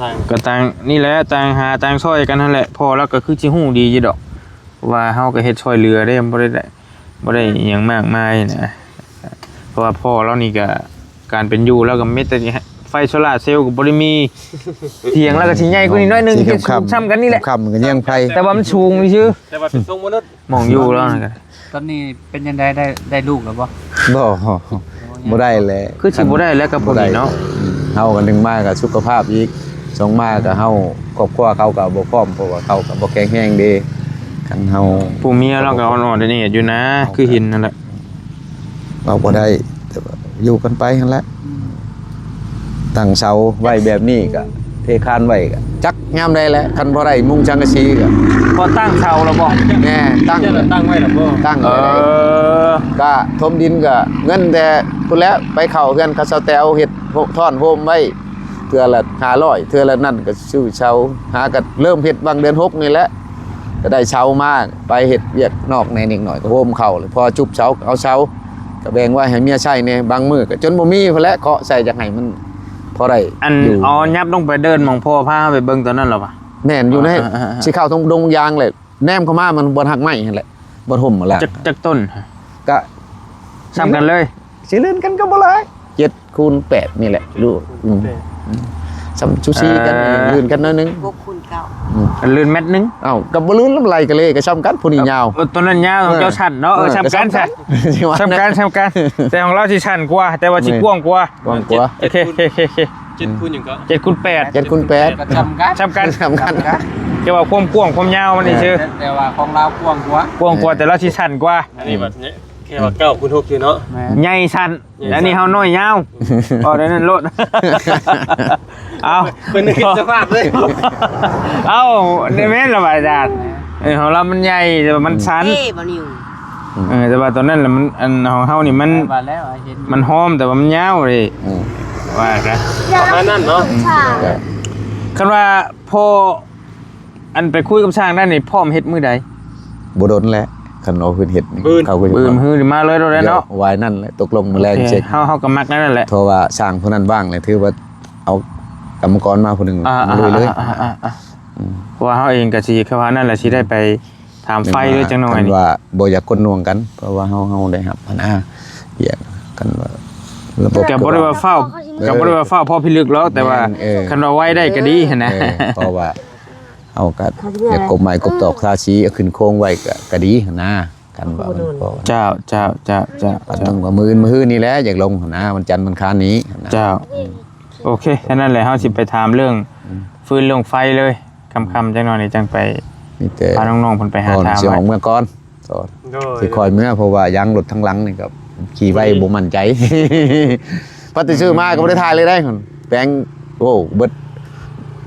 ທາງ ກໍຕ່າງນີ້ແຫຼະ ຕ່າງຫາຕ່າງຊ່ອຍກັນຫັ້ນແຫຼະ ພໍ່ລາວກໍຄືຊິຮູ້ດີຢູ່ດອກ ເພາະວ່າເຮົາກໍເຮັດຊ່ອຍເຫຼືອເດ້ ບໍ່ໄດ້ ບໍ່ໄດ້ຫຍັງມາກມາຍນະ ເພາະວ່າພໍ່ລາວນີ້ກໍ ການເປັນຢູ່ລາວກໍມີແຕ່ໄຟໂຊລາເຊວກໍບໍ່ໄດ້ມີ ຖຽງລາວກໍຊິໃຫຍ່ກວ່ານີ້ໜ້ອຍໜຶ່ງ ຊິຄ້ຳໆ ສ່ຳກັນນີ້ແຫຼະ ຄ່ຳໆກໍຍັງໄຟ ແຕ່ວ່າມັນສູງຊື່ໆ ແຕ່ວ່າເປັນຊົງມະນຸດ ໝ່ອງຢູ່ລາວນັ້ນກໍ ຕອນນີ້ເປັນຈັ່ງໃດ ໄດ້ ໄດ້ລູກແລ້ວບໍ່? ບໍ່ ບໍ່ໄດ້ແຫຼະ ຄືຊິບໍ່ໄດ້ແລ້ວກັບພວກນີ້ເນາະ ອືມ ເຮົາກໍໜຶ່ງມາກໍສຸຂະພາບອີກ ສອງມາກໍເຮົາ ຄອບຄົວເຂົາກໍບໍ່ພ້ອມ ເພາະວ່າເຂົາກໍບໍ່ແຂງແຮງເດ້ ຄັນເຮົາ ຜູ້ເມຍລາວກໍອ່ອນໆ ດຽວນີ້ຢູ່ນະ ເຮົາ ຄືເຫັນນັ້ນແຫຼະ ເວົ້າບໍ່ໄດ້ ແຕ່ວ່າຢູ່ກັນໄປຫັ້ນແຫຼະ ອືມ ຕັ້ງເສົາໄວ້ແບບນີ້ກໍເທຄານໄວ້ກໍຈັກຍາມໃດແຫຼະ ຄັນບໍ່ໄດ້ມຸງສັງກະສີກໍ ພໍຕັ້ງເສົາແລ້ວບໍ່? ແນ່ ຕັ້ງ ຕັ້ງໄວ້ແລ້ວບໍ່? ຕັ້ງ ເອີ ໄວ້ ກໍຖົມດິນກໍເງິນແຕ່ພຸ້ນແຫຼະ ໄປເຂົ້າເຮືອນເຂົາສາວແຕວ ເຮັດໂຮ ທ້ອນໂຮມໄວ້ ເທື່ອລະຫ້າຮ້ອຍ ເທື່ອລະນັ້ນກໍຊື້ເສົາ ຫາກໍເລີ່ມເຮັດຫວ່າງເດືອນຫົກນີ້ແຫຼະ ກໍໄດ້ເສົາມາ ໄປເຮັດວຽກນອກແດ່ນິດໜ້ອຍ ກໍໂຮມເຂົ້າ ພໍຈຸບເສົາກໍເອົາເສົາ ກໍແບ່ງໄວ້ໃຫ້ເມຍໃຊ້ແດ່ ບາງມື້ກໍຈົນບໍ່ມີພຸ້ນແຫຼະ ເຄາະໃສ່ຢາກໃຫ້ມັນພໍໄດ້ ອັນ ຢູ່ ເອົາ ຍັບລົງໄປເດີ່ນໝ່ອງພໍ່ພາເຮົາໄປເບິ່ງຕອນນັ້ນລະວະ? ແມ່ນ ຢູ່ໃນ ອ່າໆໆໆ ຊິເຂົ້າຕົງດົງຢາງແຫຼະ ແນມເຂົ້າມາມັນບ່ອນຮາກໄມ້ຫັ້ນແຫຼະ ບ່ອນຮົ່ມຫັ້ນແຫຼະ ຈັກ ຈັກຕົ້ນ? ກະ ສ່ຳກັນເລີຍ ຊິເລື່ອນກັນກໍບໍ່ຫຼາຍ ເຈັດຄູນແປດນີ້ແຫຼະ ຫຼື ອືມ ສ່ຳຊູຊີກັນ ເອີ ລື່ນກັນໜ້ອຍໜຶ່ງ ຫົກຄູນເກົ້າ ອືມ ເລື່ອນແມັດໜຶ່ງ ເອົ້າ ກໍບໍ່ລື່ນນຳໄຫຼກະເລ ກໍສ່ຳກັນ ຜູ້ນີ້ຍາວ ເອີ ຕົວນັ້ນຍາວ ເອີ ຂອງເຈົ້າສັ້ນເນາະ ເອີ ເອີ ສ່ຳກັນ ກໍສ່ຳກັນ ສ່ຳກັນ ສ່ຳກັນ ແຕ່ຂອງລາວຊິສັ້ນກວ່າ ແຕ່ວ່າຊິ ແມ່ນ ກວ້າງກວ່າ ກວ້າງກວ່າ ໂອເຄ ໂອເຄ ໂອເຄ ເຈັດ ໂອເຄ ຄູນຫຍັງກໍ ເຈັດຄູນແປດ ເຈັດຄູນແປດ ກໍສ່ຳກັນ ສ່ຳກັນ ສ່ຳກັນ ແຕ່ວ່າຄວາມກວ້າງຄວາມຍາວມັນ ເອີ ຊື່ໆ ແຕ່ ແຕ່ວ່າຂອງລາວກວ້າງກວ່າ ກວ້າງກວ່າ ເອີ ແຕ່ລາວຊິສັ້ນກວ່າ ອັນນີ້ບັດນີ້ ແຄ່ວ່າເກົ້າຄູນຫົກຊື່ເນາະ ແມ່ນ ໃຫຍ່ສັ້ນ ໃຫຍ່ສັ້ນ ອັນນີ້ເຮົານ້ອຍຍາວ ເວົ້າໄດ້ນັ້ນໂລດ ເອົາ ເພິ່ນຄິດສະພາບເລີຍ ເອົ້າ ໄດ້ແມ່ນລະວ່າອາຈານ ເອີ ຂອງລາວມັນໃຫຍ່ ແຕ່ວ່າມັນສັ້ນ ເອີ ບໍ່ນິວ ອືມ ເອີ ແຕ່ວ່າຕອນນັ້ນລະມັນ ອັນຂອງເຮົານີ້ມັນ ວ່າແລ້ວ ເຫັນ ມັນຫອມ ແຕ່ວ່າມັນຍາວເດ້ ອືມ ວ່າຊະ ປະມານນັ້ນເນາະ ອືມ ຄັນວ່າພໍ ອັນໄປຄຸຍກັບຊ່າງນັ້ນນີ້ ພ້ອມເຮັດມື້ໃດ? ບໍ່ດົນແຫຼະ ຄັນເອົາຄືນເຮັດນີ້ ມື້ອື່ນ ເຂົາກໍ ມື້ອື່ນມາເລີຍໂລດແຫຼະເນາະ ວາຍນັ້ນແຫຼະ ຕົກລົງມື້ແລງ ໂອເຄ ເຊັກ ເຮົາ ເຮົາກໍມັກແນວນັ້ນແຫຼະ ເພາະວ່າຊ່າງຜູ້ນັ້ນວ່າງແຫຼະ ຖືວ່າເອົາກຳມະກອນມາຜູ້ໜຶ່ງ ອ່າ ລຸຍເລີຍ ອ່າ ອືມ ເພາະວ່າເຮົາເອງກໍຊິ ຄືວ່ານັ້ນແຫຼະ ຊິໄດ້ໄປຖາມໄຟເລີຍຈັກໜ້ອຍ ຄັນວ່າບໍ່ຢາກກົດໜ່ວງກັນ ເພາະວ່າເຮົາ ເຮົາໄດ້ຮັບຫັ້ນນະ ວຽກ ຄັນວ່າລະບົບ ກໍບໍ່ໄດ້ວ່າຟ້າວ ເອີ ກໍບໍ່ໄດ້ວ່າຟ້າວພໍພິລຶກຫຼອກ ແຕ່ວ່າ ແມ່ນ ເອີ ຄັນວ່າໄວໄດ້ກໍດີຫັ້ນນະ ເອີ ເພາະວ່າ ເຮົາກໍຢາກກົບໄມ້ກົບຕອກທາສີ ເອົາຂຶ້ນໂຄງໄວ້ກໍ ກໍດີຫັ້ນນະ ຄັນວ່າມັນພໍ ເຈົ້າ ເຈົ້າ ເຈົ້າ ເຈົ້າ ເຈົ້າ ມື້ອື່ນ ມື້ຮືນີ້ແຫຼະ ຢາກລົງຫັ້ນນະ ວັນຈັນວັນຄານນີ້ຫັ້ນນະ ເຈົ້າ ອືມ ໂອເຄ ແຄ່ນັ້ນແຫຼະ ເຮົາຊິໄປຖາມເລື່ອງ ອືມ ຟືນເລື່ອງໄຟເລີຍ ຄ່ຳໆ ອືມ ຈັກໜ້ອຍນີ້ຈັ່ງໄປ ມີແຕ່ ພານ້ອງໆ ເພິ່ນໄປຫາຖາມ ຊິອອກເມືອກ່ອນ ໂດຍ ຊິຄ່ອຍເມືອ ເພາະວ່າຢາງລົດທາງຫຼັງນີ້ກໍຂີ່ໄວ ອືມ ບໍ່ໝັ້ນໃຈ ພັດໄດ້ຊື້ມາກໍບໍ່ໄດ້ຖ່າຍເລີຍໄດ໋ ແປງ ໂອ້ ເບິດ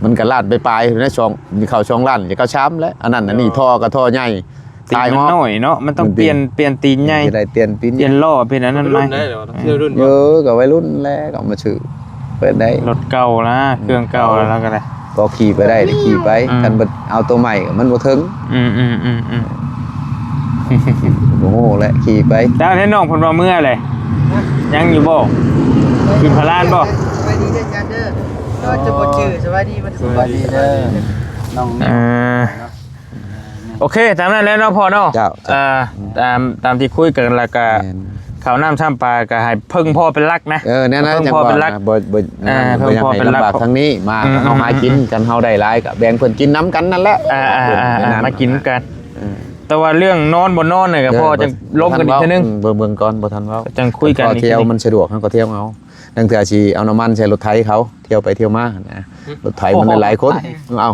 ມັນກໍລ້ານປາຍໆ ໃນສອງ ມີເຂົ້າສອງລ້ານ ຈະເຂົ້າສາມແລ້ວ ອັນນັ້ນອັນນີ້ ອໍ ທໍ່ກໍທໍ່ໃຫຍ່ ຕີນມັນນ້ອຍເນາະ ມັນຕ້ອງປ່ຽນ ປ່ຽນຕີນໃຫຍ່ ຊິໄດ້ປ່ຽນຕີນ ປ່ຽນລໍ້ ປ່ຽນອັນນັ້ນໃໝ່ ໄດ້ເນາະ ເອີ ກໍໄວລຸ້ນແຫຼະ ກໍເອົາມາຊື້ ເປີດໄດ້ ລົດເກົ່າລະ ອືມ ເຄື່ອງເກົ່າລະ ລາວກໍໄດ້ ພໍຂີ່ໄປໄດ້ ໄດ້ຂີ່ໄປ ອືມ ຄັນບໍ່ເອົາໂຕໃໝ່ກໍມັນບໍ່ເຖິງ ອືມໆໆໆ ບໍ່ຮູ້ແຫຼະ ຂີ່ໄປ ແລ້ວໃຫ້ນ້ອງເພິ່ນວ່າເມືອແຫຼະ ຍັງຢູ່ບໍ່? ກິນພາລານບໍ່? ສະບາຍດີເດີອາຈານເດີ ເອີ ຈະບໍ່ຈື່ ສະບາຍດີ ສະບາຍດີເດີ ນ້ອງ ເອີ ໂອເຄ ຕາມນັ້ນແຫຼະເນາະພໍ່ເນາະ ເຈົ້າ ເຈົ້າ ເອີ ຕາມ ຕາມທີ່ຄຸຍກັນ ແລ້ວກະ ແມ່ນ ເຂົ້ານ້ຳຊ້ຳປາກະໃຫ້ເພິ່ງພໍ່ເປັນຫຼັກນະ ເອີ ແນວນັ້ນ ເພິ່ງພໍ່ເປັນຫຼັກ ເອີ ເພິ່ງພໍ່ເປັນຫຼັກ ບໍ່ ບໍ່ ອືມ ບໍ່ຢາກໃຫ້ລຳບາກທາງນີ້ ມາ ອືມໆໆ ເຮົາຫາກິນກັນ ເຮົາໄດ້ຫຼາຍກະແບ່ງເພິ່ນກິນນຳກັນນັ້ນແຫຼະ ອ່າໆໆ ເອີ ມາກິນກັນ ເອີ ແຕ່ວ່າເລື່ອງນອນບໍ່ນອນນີ້ກະ ເອີ ພໍ່ຈັ່ງລົມກັນອີກເທື່ອໜຶ່ງ ເບິ່ງ ເບິ່ງກ່ອນ ບໍ່ທັນເວົ້າ ຈັ່ງຄຸຍກັນອີກ ຖ້ຽວມັນສະດວກ ເຮົາກໍທ່ຽວເອົາ ລາງເທື່ອຊິເອົານ້ຳມັນໃສ່ລົດໄຖເຂົາ ທ່ຽວໄປທ່ຽວມາຫັ້ນນະ ໂອ້ ລົດໄຖມັນຫຼາຍໆຄົນ ເອົາ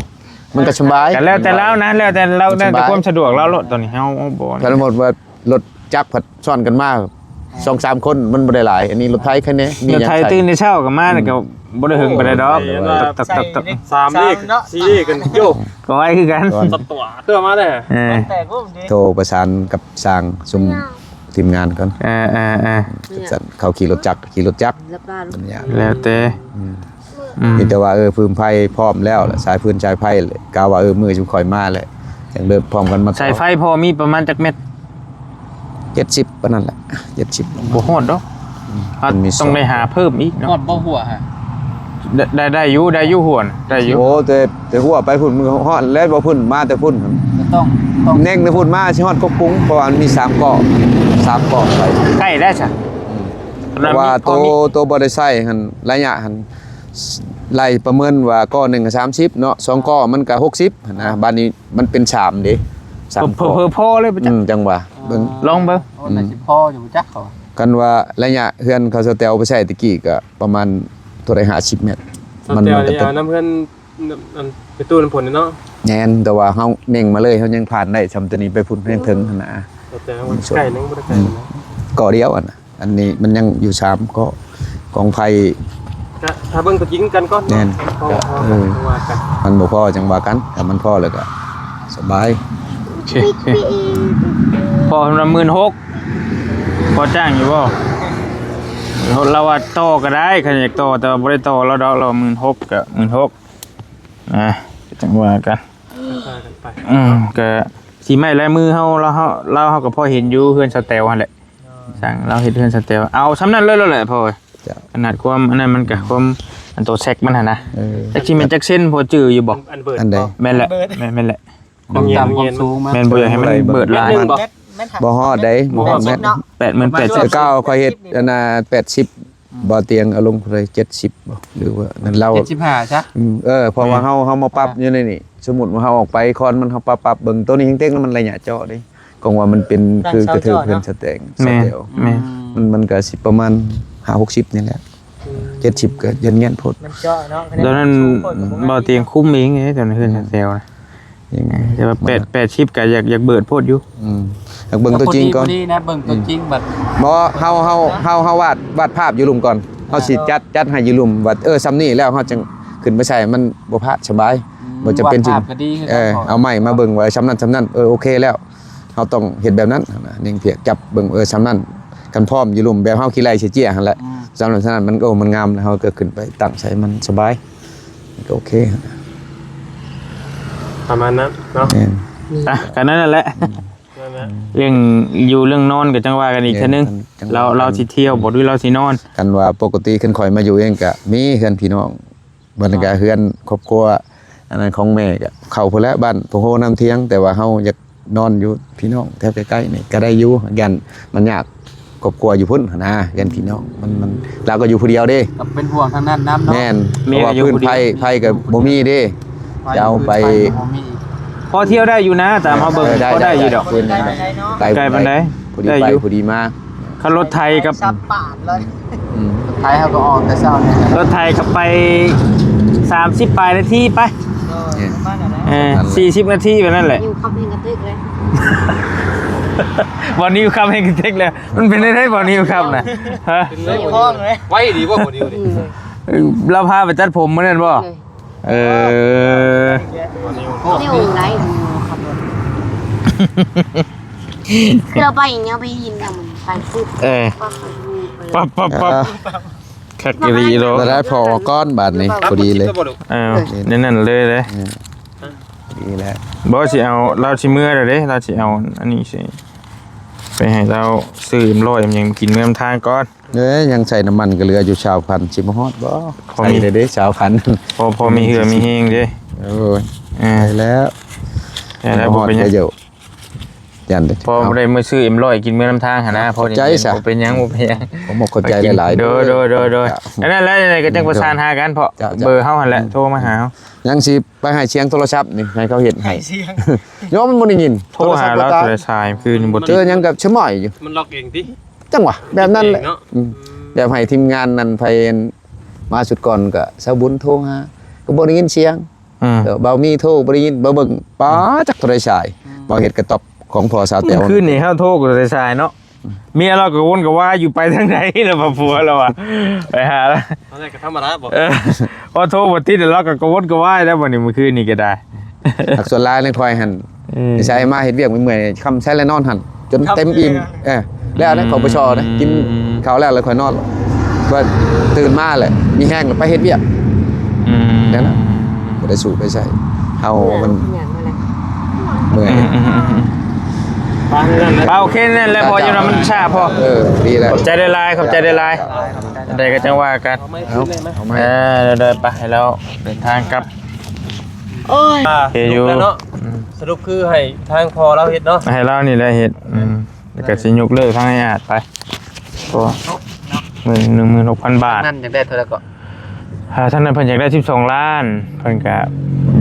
ມັນກໍສະບາຍ ກໍແລ້ວແຕ່ລາວນະ ແລ້ວແຕ່ລາວ ແລ້ວແຕ່ຄວາມສະດວກລາວໂລດ ຕອນນີ້ເຮົາບໍ່ ສົມມຸດວ່າລົດຈັກພັດຊ້ອນກັນມາສອງສາມຄົນ ມັນບໍ່ໄດ້ຫຼາຍ ອັນນີ້ລົດໄຖແຄ່ນີ້ ລົດໄຖຕື່ນແຕ່ເຊົ້າກໍມາ ອືມ ກໍບໍ່ໄດ້ເຖິງປານໃດດອກ ໂອ້ຍ ຕັກໆໆ ສາມເລກ ສາມເນາະ ສີ່ເລກກັນໂຍ ກໍໄວຄືກັນ ຕັວ ຕົວມາແລ້ວ ເອີ ແຕກໂອ້ ໂທປະສານກັບຊ່າງຊຸມ ທີມງານກ່ອນ ເອີໆ ເຂົາຂີ່ລົດຈັກ ຂີ່ລົດຈັກ ແລ້ວແຕ່ ອືມ ອືມ ມີແຕ່ວ່າ ເອີ ຟືນໄຟພ້ອມແລ້ວ ແລະ ສາຍຟືນສາຍໄຟ ກະວ່າ ເອີ ມື້ຊຸມຂ້ອຍມາແຫຼະ ຈັ່ງເດີນພ້ອມກັນມາ ສາຍໄຟພໍມີປະມານຈັກແມັດ? ເຈັດສິບປານນັ້ນແຫຼະ ເຈັດສິບ ບໍ່ຮອດດອກ ອືມ ເຮົາຕ້ອງໄດ້ຫາເພີ່ມອີກເນາະ ຮອດບໍ່ຫົວຫະ? ໄດ້ ໄດ້ ໄດ້ຢູ່ ໄດ້ຢູ່ຫົວນະ ໄດ້ຢູ່ ໂອ້ ແຕ່ ແຕ່ຫົວໄປພຸ້ນ ມັນກໍຮອດແລ້ວ ບໍ່ພຸ້ນ ມາແຕ່ພຸ້ນ ກໍຕ້ອງ ຕ້ອງເນັ່ງແຕ່ພຸ້ນມາ ຊິຮອດກົກກຸງ ເພາະວ່າມັນມີສາມເກາະ ສາມເກາະໄປ ໃກ້ໄດ້ຊະ ອືມ ເພາະວ່າໂຕ ໂຕບໍ່ໄດ້ໃຊ້ຫັ້ນ ໄລຍະຫັ້ນ ໄລ່ປະເມີນວ່າເກາະໜຶ່ງກໍສາມສິບເນາະ ສອງເກາະມັນກໍຫົກສິບຫັ້ນນະ ບາດນີ້ມັນເປັນສາມເດ້ ສາມເກາະ ເຜີໆພໍເລີຍ ອືມ ຈັ່ງວ່າ ເບິ່ງ ລອງເບິ່ງ ໂອ້ ອືມ ໜ້າຊິພໍຢູ່ ບໍ່ຈັກເຂົາ ຄັນວ່າໄລຍະເຮືອນເຂົາສະແຕວໄປໃຊ້ແຕ່ກີ້ກໍປະມານເທົ່າໃດ ຫ້າສິບແມັດ ມັນ ມັນກໍເປັນ ເອົານຳເຮືອນ ອັນໄປຕູ້ນ້ຳຝົນເນາະ. ແມ່ນ ແຕ່ວ່າເຮົາເໜັງມາເລີຍ ເຮົາຍັງຜ່ານໄດ້ຊ່ຳໂຕນີ້ໄປພຸ້ນ ຍັງເຖິງຫັ້ນນະ. ແຕ່ວ່າໃກ້ໜຶ່ງ ບໍ່ໄດ້ໄກນະ ເກາະດຽວຫັ້ນນະ. ອັນນີ້ມັນຍັງຢູ່ສາມເກາະ ກອງໄຜ່ ກະຖ້າເບິ່ງຕົວຈິງກັນກ່ອນ. ແມ່ນ ເພາະ ເອີ ວ່າກັນ ມັນບໍ່ພໍຈັ່ງວ່າກັນ ຖ້າມັນພໍແລ້ວກະສະບາຍ. ໂອເຄ ພໍສຳລັບໝື່ນຫົກ ພໍຈ້າງຢູ່ບໍ່? ລາວວ່າຕໍ່ກໍໄດ້ ຄັນຢາກຕໍ່ ແຕ່ວ່າບໍ່ໄດ້ຕໍ່ລາວດອກ ລາວວ່າໝື່ນຫົກ ກໍໝື່ນຫົກ ອ່າ ຈັ່ງວ່າກັນ. ວ່າກັນໄປ ອືມ ກໍສີໄມ້ລາຍມືເຮົາ ລາວ ເຮົາ ລາວ ເຮົາກໍພໍເຫັນຢູ່ເຮືອນສາວແຕວຫັ້ນແຫຼະ. ຊ່າງລາວເຮັດເຮືອນສະເຕວ ເອົາຊ່ຳນັ້ນເລີຍແຫຼະພໍ່. ເຈົ້າ ຂະໜາດຄວາມອັນນັ້ນມັນກະຄວາມ ອັນໂຕແຊັກມັນຫັ້ນນະ. ເອີ ຈັກຊິແມ່ນຈັກເຊັນ ພໍຈື່ຢູ່ບໍ່? ອັນເບີດ ອັນໃດ? ບໍ່ ແມ່ນແຫຼະ ແມ່ນ ແມ່ນແຫຼະ. ຄວາມຕ່ຳຄວາມສູງມັນ ແມ່ນບໍ່ຢາກໃຫ້ມັນເບີດຫຼາຍ. ແມັດໜຶ່ງບໍ່? ບໍ່ຮອດໃດ໋ ບໍ່ຮອດແມັດ. ແປດໝື່ນແປດ ແຕ່ເກົ່າຂ້ອຍເຮັດອັນນ່າແປດສິບ ອືມ ບໍ່ຕຽງເອົາລົງເທົ່າໃດ ເຈັດສິບບໍ່ ຫຼືວ່ານັ້ນລາວ ເຈັດສິບຫ້າຊະ. ອືມ ເອີ ເພາະວ່າເຮົາ ເຮົາມາປັບຢູ່ໃນນີ້ ສົມມຸດວ່າເຮົາອອກໄປຄອນມັນ ເຮົາປັບ ປັບເບິ່ງ ໂຕນີ້ແຮງເຕັງ ມັນໄລຍະເຈາະເດ້. ຂອງວ່າມັນເປັນຄື ຄືເທິງເຮືອນສະແຕງ ສະແຕວ ແມ່ນ ມັນ ມັນກະຊິປະມານຫ້າຫົກສິບນີ້ແຫຼະ. ອືມ ເຈັດສິບກໍຢ້ານແງນໂພດ ມັນເຈາະເນາະ. ຕອນນັ້ນ ເບົາຕຽງຄຸມເອງເດ້ ຕອນເຮືອນສະແຕວນະ. ອືມ ແຕ່ວ່າແປດ ແປດສິບກໍຢາກ ຢາກເບີດໂພດຢູ່. ອືມ ຢາກເບິ່ງຕົວຈິງກ່ອນ ກໍພໍດີນະ ເບິ່ງຕົວຈິງບັດ. ບໍ່ ເຮົາ ເຮົາ ເຮົາ ເຮົາວາດ ວາດພາບຢູ່ລຸ່ມກ່ອນ ເຮົາຊິຈັດ ຈັດໃຫ້ຢູ່ລຸ່ມ ວ່າ ເອີ ຊ່ຳນີ້ແລ້ວເຮົາຈຶ່ງຂຶ້ນໄປໃສ່ ມັນບໍ່ພາດ ສະບາຍ. ອືມ ບໍ່ຈຳເປັນ ວາດພາບກໍດີຄືກັນ ເອີ ເອົາໄມ້ມາເບິ່ງວ່າຊ່ຳນັ້ນ ຊ່ຳນັ້ນ ເອີ ໂອເຄແລ້ວ. ເຮົາຕ້ອງເຮັດແບບນັ້ນນະ ເນັ່ງພຽກຈັບເບິ່ງ ເອີ ຊ່ຳນັ້ນ ຄັນພ້ອມຢູ່ລຸ່ມ ແບບເຮົາຂີ້ໄລ່ໃສ່ເຈ້ຍຫັ້ນແຫຼະ. ອືມ ຊ່ຳນັ້ນ ຊ່ຳນັ້ນ ມັນ ໂອ້ ມັນງາມ ເຮົາກໍຂຶ້ນໄປຕັ້ງໃສ່ ມັນສະບາຍ ມັນກໍໂອເຄ. ປະມານນັ້ນເນາະ. ແມ່ນ ອ່ະ ກໍນັ້ນແຫຼະ. ອືມ ນັ້ນແຫຼະ ເລື່ອງຢູ່ເລື່ອງນອນກໍຈັ່ງວ່າກັນອີກເທື່ອໜຶ່ງ. ລາວ ລາວຊິທ່ຽວບໍ່ ຫຼືລາວຊິນອນ? ຄັນວ່າປົກກະຕິ ຄັນຂ້ອຍມາຢູ່ເອງ ກໍມີເຮືອນພີ່ນ້ອງ ບັດນີ້ກໍເຮືອນຄອບຄົວ ອັນນັ້ນຂອງແມ່ກໍເຂົ້າພຸ້ນແຫຼະ ບ້ານໂພໂຮນ້ຳທຽງ ແຕ່ວ່າເຮົາຢາກນອນຢູ່ພີ່ນ້ອງແຖວໃກ້ໆນີ້ກໍໄດ້ຢູ່ ຢ້ານມັນຍາກຄອບຄົວຢູ່ພຸ້ນຫັ້ນນະ ຢ້ານພີ່ນ້ອງ ມັນ ມັນ ລາວກໍຢູ່ຜູ້ດຽວເດ້ ກໍເປັນຫ່ວງທາງນັ້ນນຳເນາະ. ແມ່ນ ເພາະວ່າພື້ນໄຟ ໄຟກໍບໍ່ມີເດ້ ຈະເອົາໄປ ພໍທ່ຽວໄດ້ຢູ່ນະ ຕາມເຮົາເບິ່ງ ເອີ ພໍໄດ້ຢູ່ດອກ. ໄກປານໃດ? ໄກປານໃດ? ພໍດີໄປ ໄດ້ຢູ່ ພໍດີມາ. ຄັນລົດໄຖກັບ ສັບປາດເລີຍ. ອືມ ລົດໄຖເຮົາກໍອອກແຕ່ເຊົ້ານີ້ ລົດໄຖກໍໄປສາມສິບປາຍນາທີໄປ. ໂດຍ ປະມານນັ້ນແຫຼະ. ເອີ ສີ່ສິບນາທີແບບນັ້ນແຫຼະ. ນິວຄັບແຮງກະເຕັກເລີຍ ບໍ່ນິວຄັບແຮງກະເຕັກເລີຍ. ມັນເປັນໄດ້ບໍ່ນິວຄັບນະ? ຮະ? ໄວດີບໍ່ບໍ່ນິວນີ້? ອືມ ລາວພາໄປຕັດຜົມມື້ນັ້ນບໍ່? ເອີ ເອີ ນິວໄດ້ ຄືເຮົາໄປຫຍັງ ໄປຫຼິ້ນນຳ ໄປຟຸດ. ເອີ ປັບ ປັບ ປັບ ປັບ ອ່າ ຄັກອີ່ຫຼີໂລດ. ລະໄດ້ພໍກ່ອນບາດນີ້ ພໍດີເລີຍ. ເອີ ແນວນັ້ນເລີຍເດ້. ເອີ ດີແລ້ວ. ບໍ່ ຊິເອົາ ລາວຊິເມືອແລ້ວເດ້ ລາວຊິເອົາອັນນີ້ຊິ ໄປໃຫ້ລາວຊື້ເອັມຮ້ອຍ ຫຍັງກິນເມືອນຳທາງກ່ອນ. ເອີ ຍັງໃສ່ນ້ຳມັນກໍເຫຼືອຢູ່ຊາວພັນ ຊິບໍ່ຮອດບໍ່? ພໍມີ ໃສ່ເດ້ຊາວພັນ ພໍ ພໍມີເຫື່ອມີແຮງເດ້. ໂອ້ຍ ເອີ ໄດ້ແລ້ວ ໄດ້ແລ້ວ ບໍ່ເປັນຫຍັງ. ຢ້ານເດ້ ພໍບໍ່ໄດ້ມາຊື້ເອັມຮ້ອຍກິນເມືອນຳທາງຫັ້ນນະ. ພໍໃຈຊະ ບໍ່ເປັນຫຍັງ ບໍ່ເປັນຫຍັງ. ຂອບໃຈຫຼາຍໆ. ໂດຍ ໂດຍ ໂດຍ ໂດຍ. ອັນນັ້ນແຫຼະ ຍັງໄງກໍຈັ່ງປະສານຫາກັນ ເພາະເບີເຮົາຫັ້ນແຫຼະ ໂທມາຫາເຮົາ. ຍັງຊິໄປໃຫ້ສຽງໂທລະສັບນີ້ ໃຫ້ເຂົາເຮັດໃຫ້ ໃຫ້ສຽງ ຍ້ອນມັນບໍ່ໄດ້ຍິນ. ໂທຫາລາວແຕ່ສາຍຄືນບໍ່ຕິດ ເຈີຫຍັງກັບສະໝອຍຢູ່ ມັນລັອກເອງຕິ. ຈັ່ງຫວະ ແບບນັ້ນແຫຼະ. ອືມ ແບບໃຫ້ທີມງານນັ້ນ ໃຜມາຊຸດກ່ອນກໍສາວບຸນໂທຫາ ກໍບໍ່ໄດ້ຍິນສຽງ. ອືມ ເອີ ບ່າວມີໂທບໍ່ໄດ້ຍິນ ມາເບິ່ງ ປ້າ ຈັກເທົ່າໃດສາຍ. ອືມ ບ່າວເຮັດກະຕ໊ອບຂອງພໍ່ສາວແຕວ. ຄືນນີ້ເຮົາໂທກໍແຕ່ສາຍເນາະ. ເມຍລາວກໍວົນກະວາຍຢູ່ ໄປທາງໃດລະວ່າ ຜົວລາວວ່າ ໄປຫາລາວ. ອັນນັ້ນກໍທຳມະດາບໍ່? ເອີ ພໍໂທບໍ່ຕິດລາວກໍກະວົນກະວາຍແລ້ວ ບັດນີ້ມື້ຄືນນີ້ກໍໄດ້. ຫາກສ່ວນຫຼາຍໃນຂ້ອຍຫັ້ນ ອືມ ໃສ່ມາເຮັດວຽກເມື່ອຍໆ ຄ່ຳໃສແລ້ວນອນຫັ້ນ ຈົນເຕັມອີ່ມ. ເອີ ແລ້ວນະ ອືມ ເຂົ້າປະຊໍນະ ກິນເຂົ້າແລ້ວ ແລ້ວຄ່ອຍນອນ ວ່າຕື່ນມາແຫຼະ ມີແຮງແລ້ວໄປເຮັດວຽກ. ອືມ ແລ້ວນະ ບໍ່ໄດ້ສູ້ໄປໃສ ເຮົາມັນເມື່ອຍ. ອືມ ໄປ ໂອເຄ ນັ້ນແຫຼະ ພໍຢູ່ນະ ມັນຊ້າພໍ. ເອີ ດີແລ້ວ ຂອບໃຈຫຼາຍໆ ຂອບໃຈຫຼາຍໆ. ອັນໃດກໍຈັ່ງວ່າກັນ. ເອົາ ເອົາໃໝ່ ເອີ ໄດ້ໆ ໄປ ໃຫ້ລາວເດີນທາງກັບ. ໂອ້ຍ ໂອເຄຢູ່ ແລ້ວເນາະ. ອືມ ສະຫຼຸບຄືໃຫ້ທາງພໍ່ລາວເຮັດເນາະ ໃຫ້ລາວນີ້ແຫຼະເຮັດ. ອືມ ແລ້ວກໍຊິຍົກເລີກທາງອ້າຍອາດໄປ ເພາະວ່າເງິນໜຶ່ງໝື່ນຫົກພັນບາດ. ນັ້ນຢາກໄດ້ເທົ່າໃດເກາະ? ອ່າ ທາງນັ້ນເພິ່ນຢາກໄດ້ສິບສອງລ້ານ ເພິ່ນກະ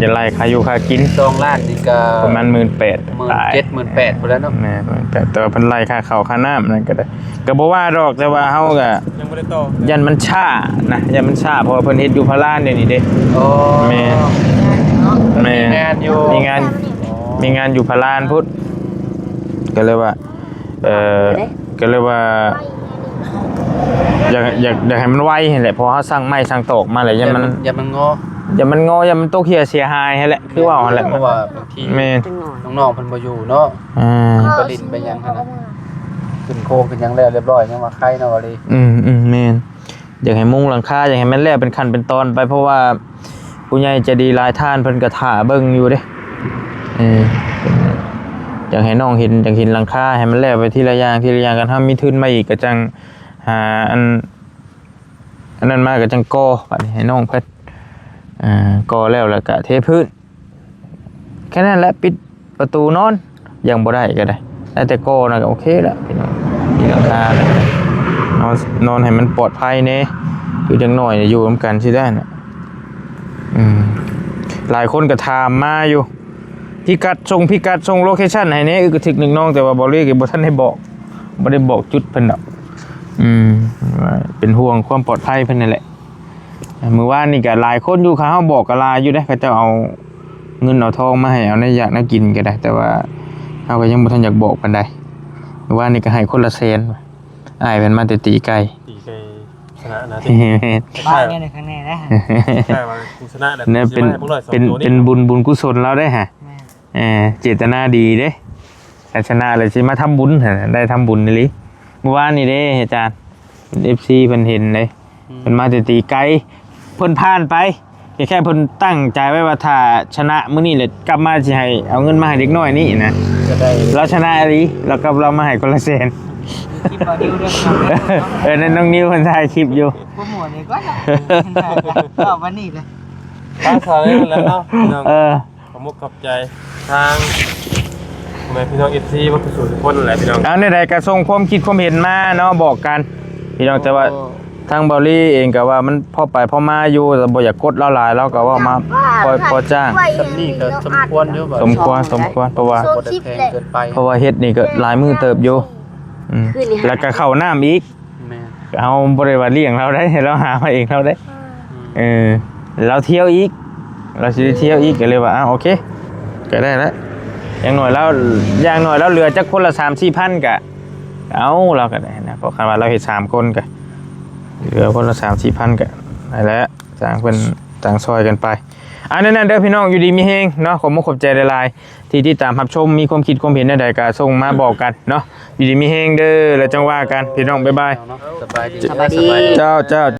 ຈະໄລ່ຄ່າຢູ່ຄ່າກິນ ສອງລ້ານນີ້ກໍປະມານໝື່ນແປດ ໝື່ນເຈັດ ປາຍ ໝື່ນແປດພຸ້ນແຫຼະເນາະ ແມ່ນ ໝື່ນແປດ ແຕ່ວ່າເພິ່ນໄລ່ຄ່າເຂົ້າຄ່ານ້ຳນັ້ນກໍໄດ້ ກໍບໍ່ວ່າດອກ ແຕ່ວ່າເຮົາກໍ ຍັງບໍ່ໄດ້ຕໍ່ ຢ້ານມັນຊ້ານະ ຢ້ານມັນຊ້າ ເພາະວ່າເພິ່ນເຮັດຢູ່ພະລານດຽວນີ້ເດ້ ອໍ ແມ່ນ ແມ່ນ ມີງານຢູ່ ມີງານ ມີງານຢູ່ພະລານພຸ້ນ ກໍເລີຍວ່າ ເອີ ກໍເລີຍວ່າ ຢາກ ຢາກ ຢາກໃຫ້ມັນໄວຫັ້ນແຫຼະ ເພາະເຮົາສັ່ງໄມ້ສັ່ງຕອກມາແລ້ວ ຢ້ານມັນ ຢ້ານມັນງໍ ຢ້ານມັນງໍ ຢ້ານມັນຕົກເຫີ້ຍເສຍຫາຍຫັ້ນແຫຼະ ຄືເວົ້າຫັ້ນແຫຼະ ເພາະວ່າບາງທີ ແມ່ນ ນ້ອງໆເພິ່ນບໍ່ຢູ່ເນາະ ອ່າ ໄປຫຼິ້ນໄປຫຍັງຫັ້ນນະ ຂຶ້ນໂຄງຂຶ້ນຫຍັງແລ້ວລຽບຮ້ອຍ ຍັງວ່າໄຄເນາະ ຫວາລີ ອືມໆ ແມ່ນ ຢາກໃຫ້ມຸງຫຼັງຄາ ຢາກໃຫ້ມັນແລ້ວເປັນຂັ້ນເປັນຕອນໄປ ເພາະວ່າຜູ້ໃຫຍ່ໃຈດີຫຼາຍທ່ານເພິ່ນກໍຖ້າເບິ່ງຢູ່ເດ້ ເອີ ຢາກໃຫ້ນ້ອງເຫັນ ຢາກເຫັນຫຼັງຄາໃຫ້ມັນແລ້ວໄປທີລະຢ່າງ ທີລະຢ່າງ ຄັນເຮົາມີທຶນມາອີກກໍຈັ່ງຫາອັນ ອັນນັ້ນມາກໍຈັ່ງກໍ່ ບາດນີ້ໃຫ້ນ້ອງເພິ່ນ ອ່າ ກໍ່ແລ້ວ ແລ້ວກໍເທພື້ນ ແຄ່ນັ້ນແຫຼະ ປິດປະຕູນອນ ຍັງບໍ່ໄດ້ກໍໄດ້ ໄດ້ແຕ່ກໍ່ນະກໍໂອເຄແລ້ວ ພີ່ນ້ອງ ມີຫຼັງຄາແລ້ວ ນອນ ນອນໃຫ້ມັນປອດໄພແດ່ ຄືຈັກໜ້ອຍຢູ່ນຳກັນຊິໄດ້ນະ ອືມ ຫຼາຍຄົນກໍຖາມມາຢູ່ ພິກັດ ສົ່ງພິກັດ ສົ່ງໂລເຄຊັນໃຫ້ແດ່ ອຶກກະທຶກນຶກນອງ ແຕ່ວ່າເບົາລີກໍບໍ່ທັນໄດ້ບອກ ບໍ່ໄດ້ບອກຈຸດເພິ່ນດອກ ອືມ ເປັນຫ່ວງຄວາມປອດໄພເພິ່ນນັ້ນແຫຼະ ມື້ວານນີ້ກໍຫຼາຍຄົນຢູ່ ເຂົາເຮົາບອກກໍຫຼາຍຢູ່ເດ້ ເຂົາເຈົ້າເອົາເງິນເອົາທອງມາໃຫ້ ເອົາແນວຢາກແນວກິນກໍໄດ້ ແຕ່ວ່າເຮົາກໍຍັງບໍ່ທັນຢາກບອກປານໃດ ມື້ວານນີ້ກໍໃຫ້ຄົນລະແສນ ອ້າຍເພິ່ນມາແຕ່ຕີໄກ່ ຕີໄກ່ຊະນະນະ ແມ່ນ ບ້ານນີ້ຂ້າງໃນນະ ໃຊ່ວ່າຜູ້ຊະນະແຫຼະ ເປັນ ເປັນບຸນ ບຸນກຸສົນລາວເດ້ຫະ ແມ່ນ ເອີ ເຈດຕະນາດີເດ້ ຄັນຊະນະແລ້ວຊິມາທຳບຸນຫັ້ນນະ ໄດ້ທຳບຸນອີ່ຫຼີ ມື້ວານນີ້ເດ້ອາຈານ ເອັຟຊີເພິ່ນເຫັນເດ້ ອືມ ເພິ່ນມາແຕ່ຕີໄກ ເພິ່ນຜ່ານໄປ ແຄ່ເພິ່ນຕັ້ງໃຈໄວ້ວ່າຖ້າຊະນະມື້ນີ້ແຫຼະ ກັບມາຊິໃຫ້ເອົາເງິນມາໃຫ້ເດັກນ້ອຍນີ້ນະ ກໍໄດ້ ລາວຊະນະອີ່ຫຼີ ລາວກັບ ລາວມາໃຫ້ຄົນລະແສນ ຄລິບບ່າວນິວເດີ ເອີ ນັ້ນນ້ອງນິວເພິ່ນຖ່າຍຄລິບຢູ່ ໂປຣໂມດນີ້ກ່ອນເນາະ ເວົ້າວັນນີ້ເລີຍ ປາສາວເລີຍແລ້ວເນາະ ເອີ ຂອບມຸກຂອບໃຈທາງພໍ່ແມ່ພີ່ນ້ອງເອັຟຊີເບິດສູ່ທຸກຄົນແຫຼະພີ່ນ້ອງ ເອົາແນວໃດກໍສົ່ງຄວາມຄິດຄວາມເຫັນມາເນາະ ບອກກັນພີ່ນ້ອງ ແຕ່ວ່າ ໂອ້ ທາງເບົາລີເອງກໍວ່າມັນພໍໄປພໍມາຢູ່ ແຕ່ບໍ່ຢາກກົດລາວຫຼາຍ ລາວກໍເວົ້າມາພໍ ພໍຈ້າງ ສ່ຳນີ້ກໍສົມຄວນຢູ່ ສົມຄວນ ສົມຄວນ ເພາະວ່າ ບໍ່ໄດ້ແພງເກີນໄປ ເພາະວ່າເຮັດນີ້ກໍຫຼາຍມື້ເຕີບຢູ່ ອືມ ຄືນນີ້ ແລ້ວກໍເຂົ້ານ້ຳອີກ ແມ່ນ ເຮົາບໍ່ໄດ້ວ່າລ້ຽງລາວໄດ໋ ລາວຫາມາເອງລາວໄດ໋ ອືມ ເອີ ລາວທ່ຽວອີກ ລາວຊິໄດ້ທ່ຽວອີກ ກໍເລີຍວ່າ ອ້າວ ໂອເຄ ກໍໄດ້ລະ ຢ່າງໜ້ອຍລາວ ຢ່າງໜ້ອຍລາວເຫຼືອຈັກຄົນລະສາມສີ່ພັນ ກໍເອົາ ລາວກໍໄດ້ນະ ເພາະຄັນວ່າລາວເຮັດສາມຄົນ ກໍເຫຼືອຄົນລະສາມສີ່ພັນ ກໍນັ້ນແຫຼະ ຈ້າງເພິ່ນ ຈ້າງຊ່ອຍກັນໄປ ອັນນັ້ນເດີພີ່ນ້ອງ ຢູ່ດີມີແຮງເນາະ ຂອບມຸກຂອບໃຈຫຼາຍໆ ທີ່ຕິດຕາມຮັບຊົມ ມີຄວາມຄິດຄວາມເຫັນແນວໃດກໍສົ່ງມາບອກກັນເນາະ ຢູ່ດີມີແຮງເດີ ແລ້ວຈັ່ງວ່າກັນພີ່ນ້ອງ ບາຍບາຍ ສະບາຍດີ ສະບາຍດີ ເຈົ້າ ເຈົ້າ.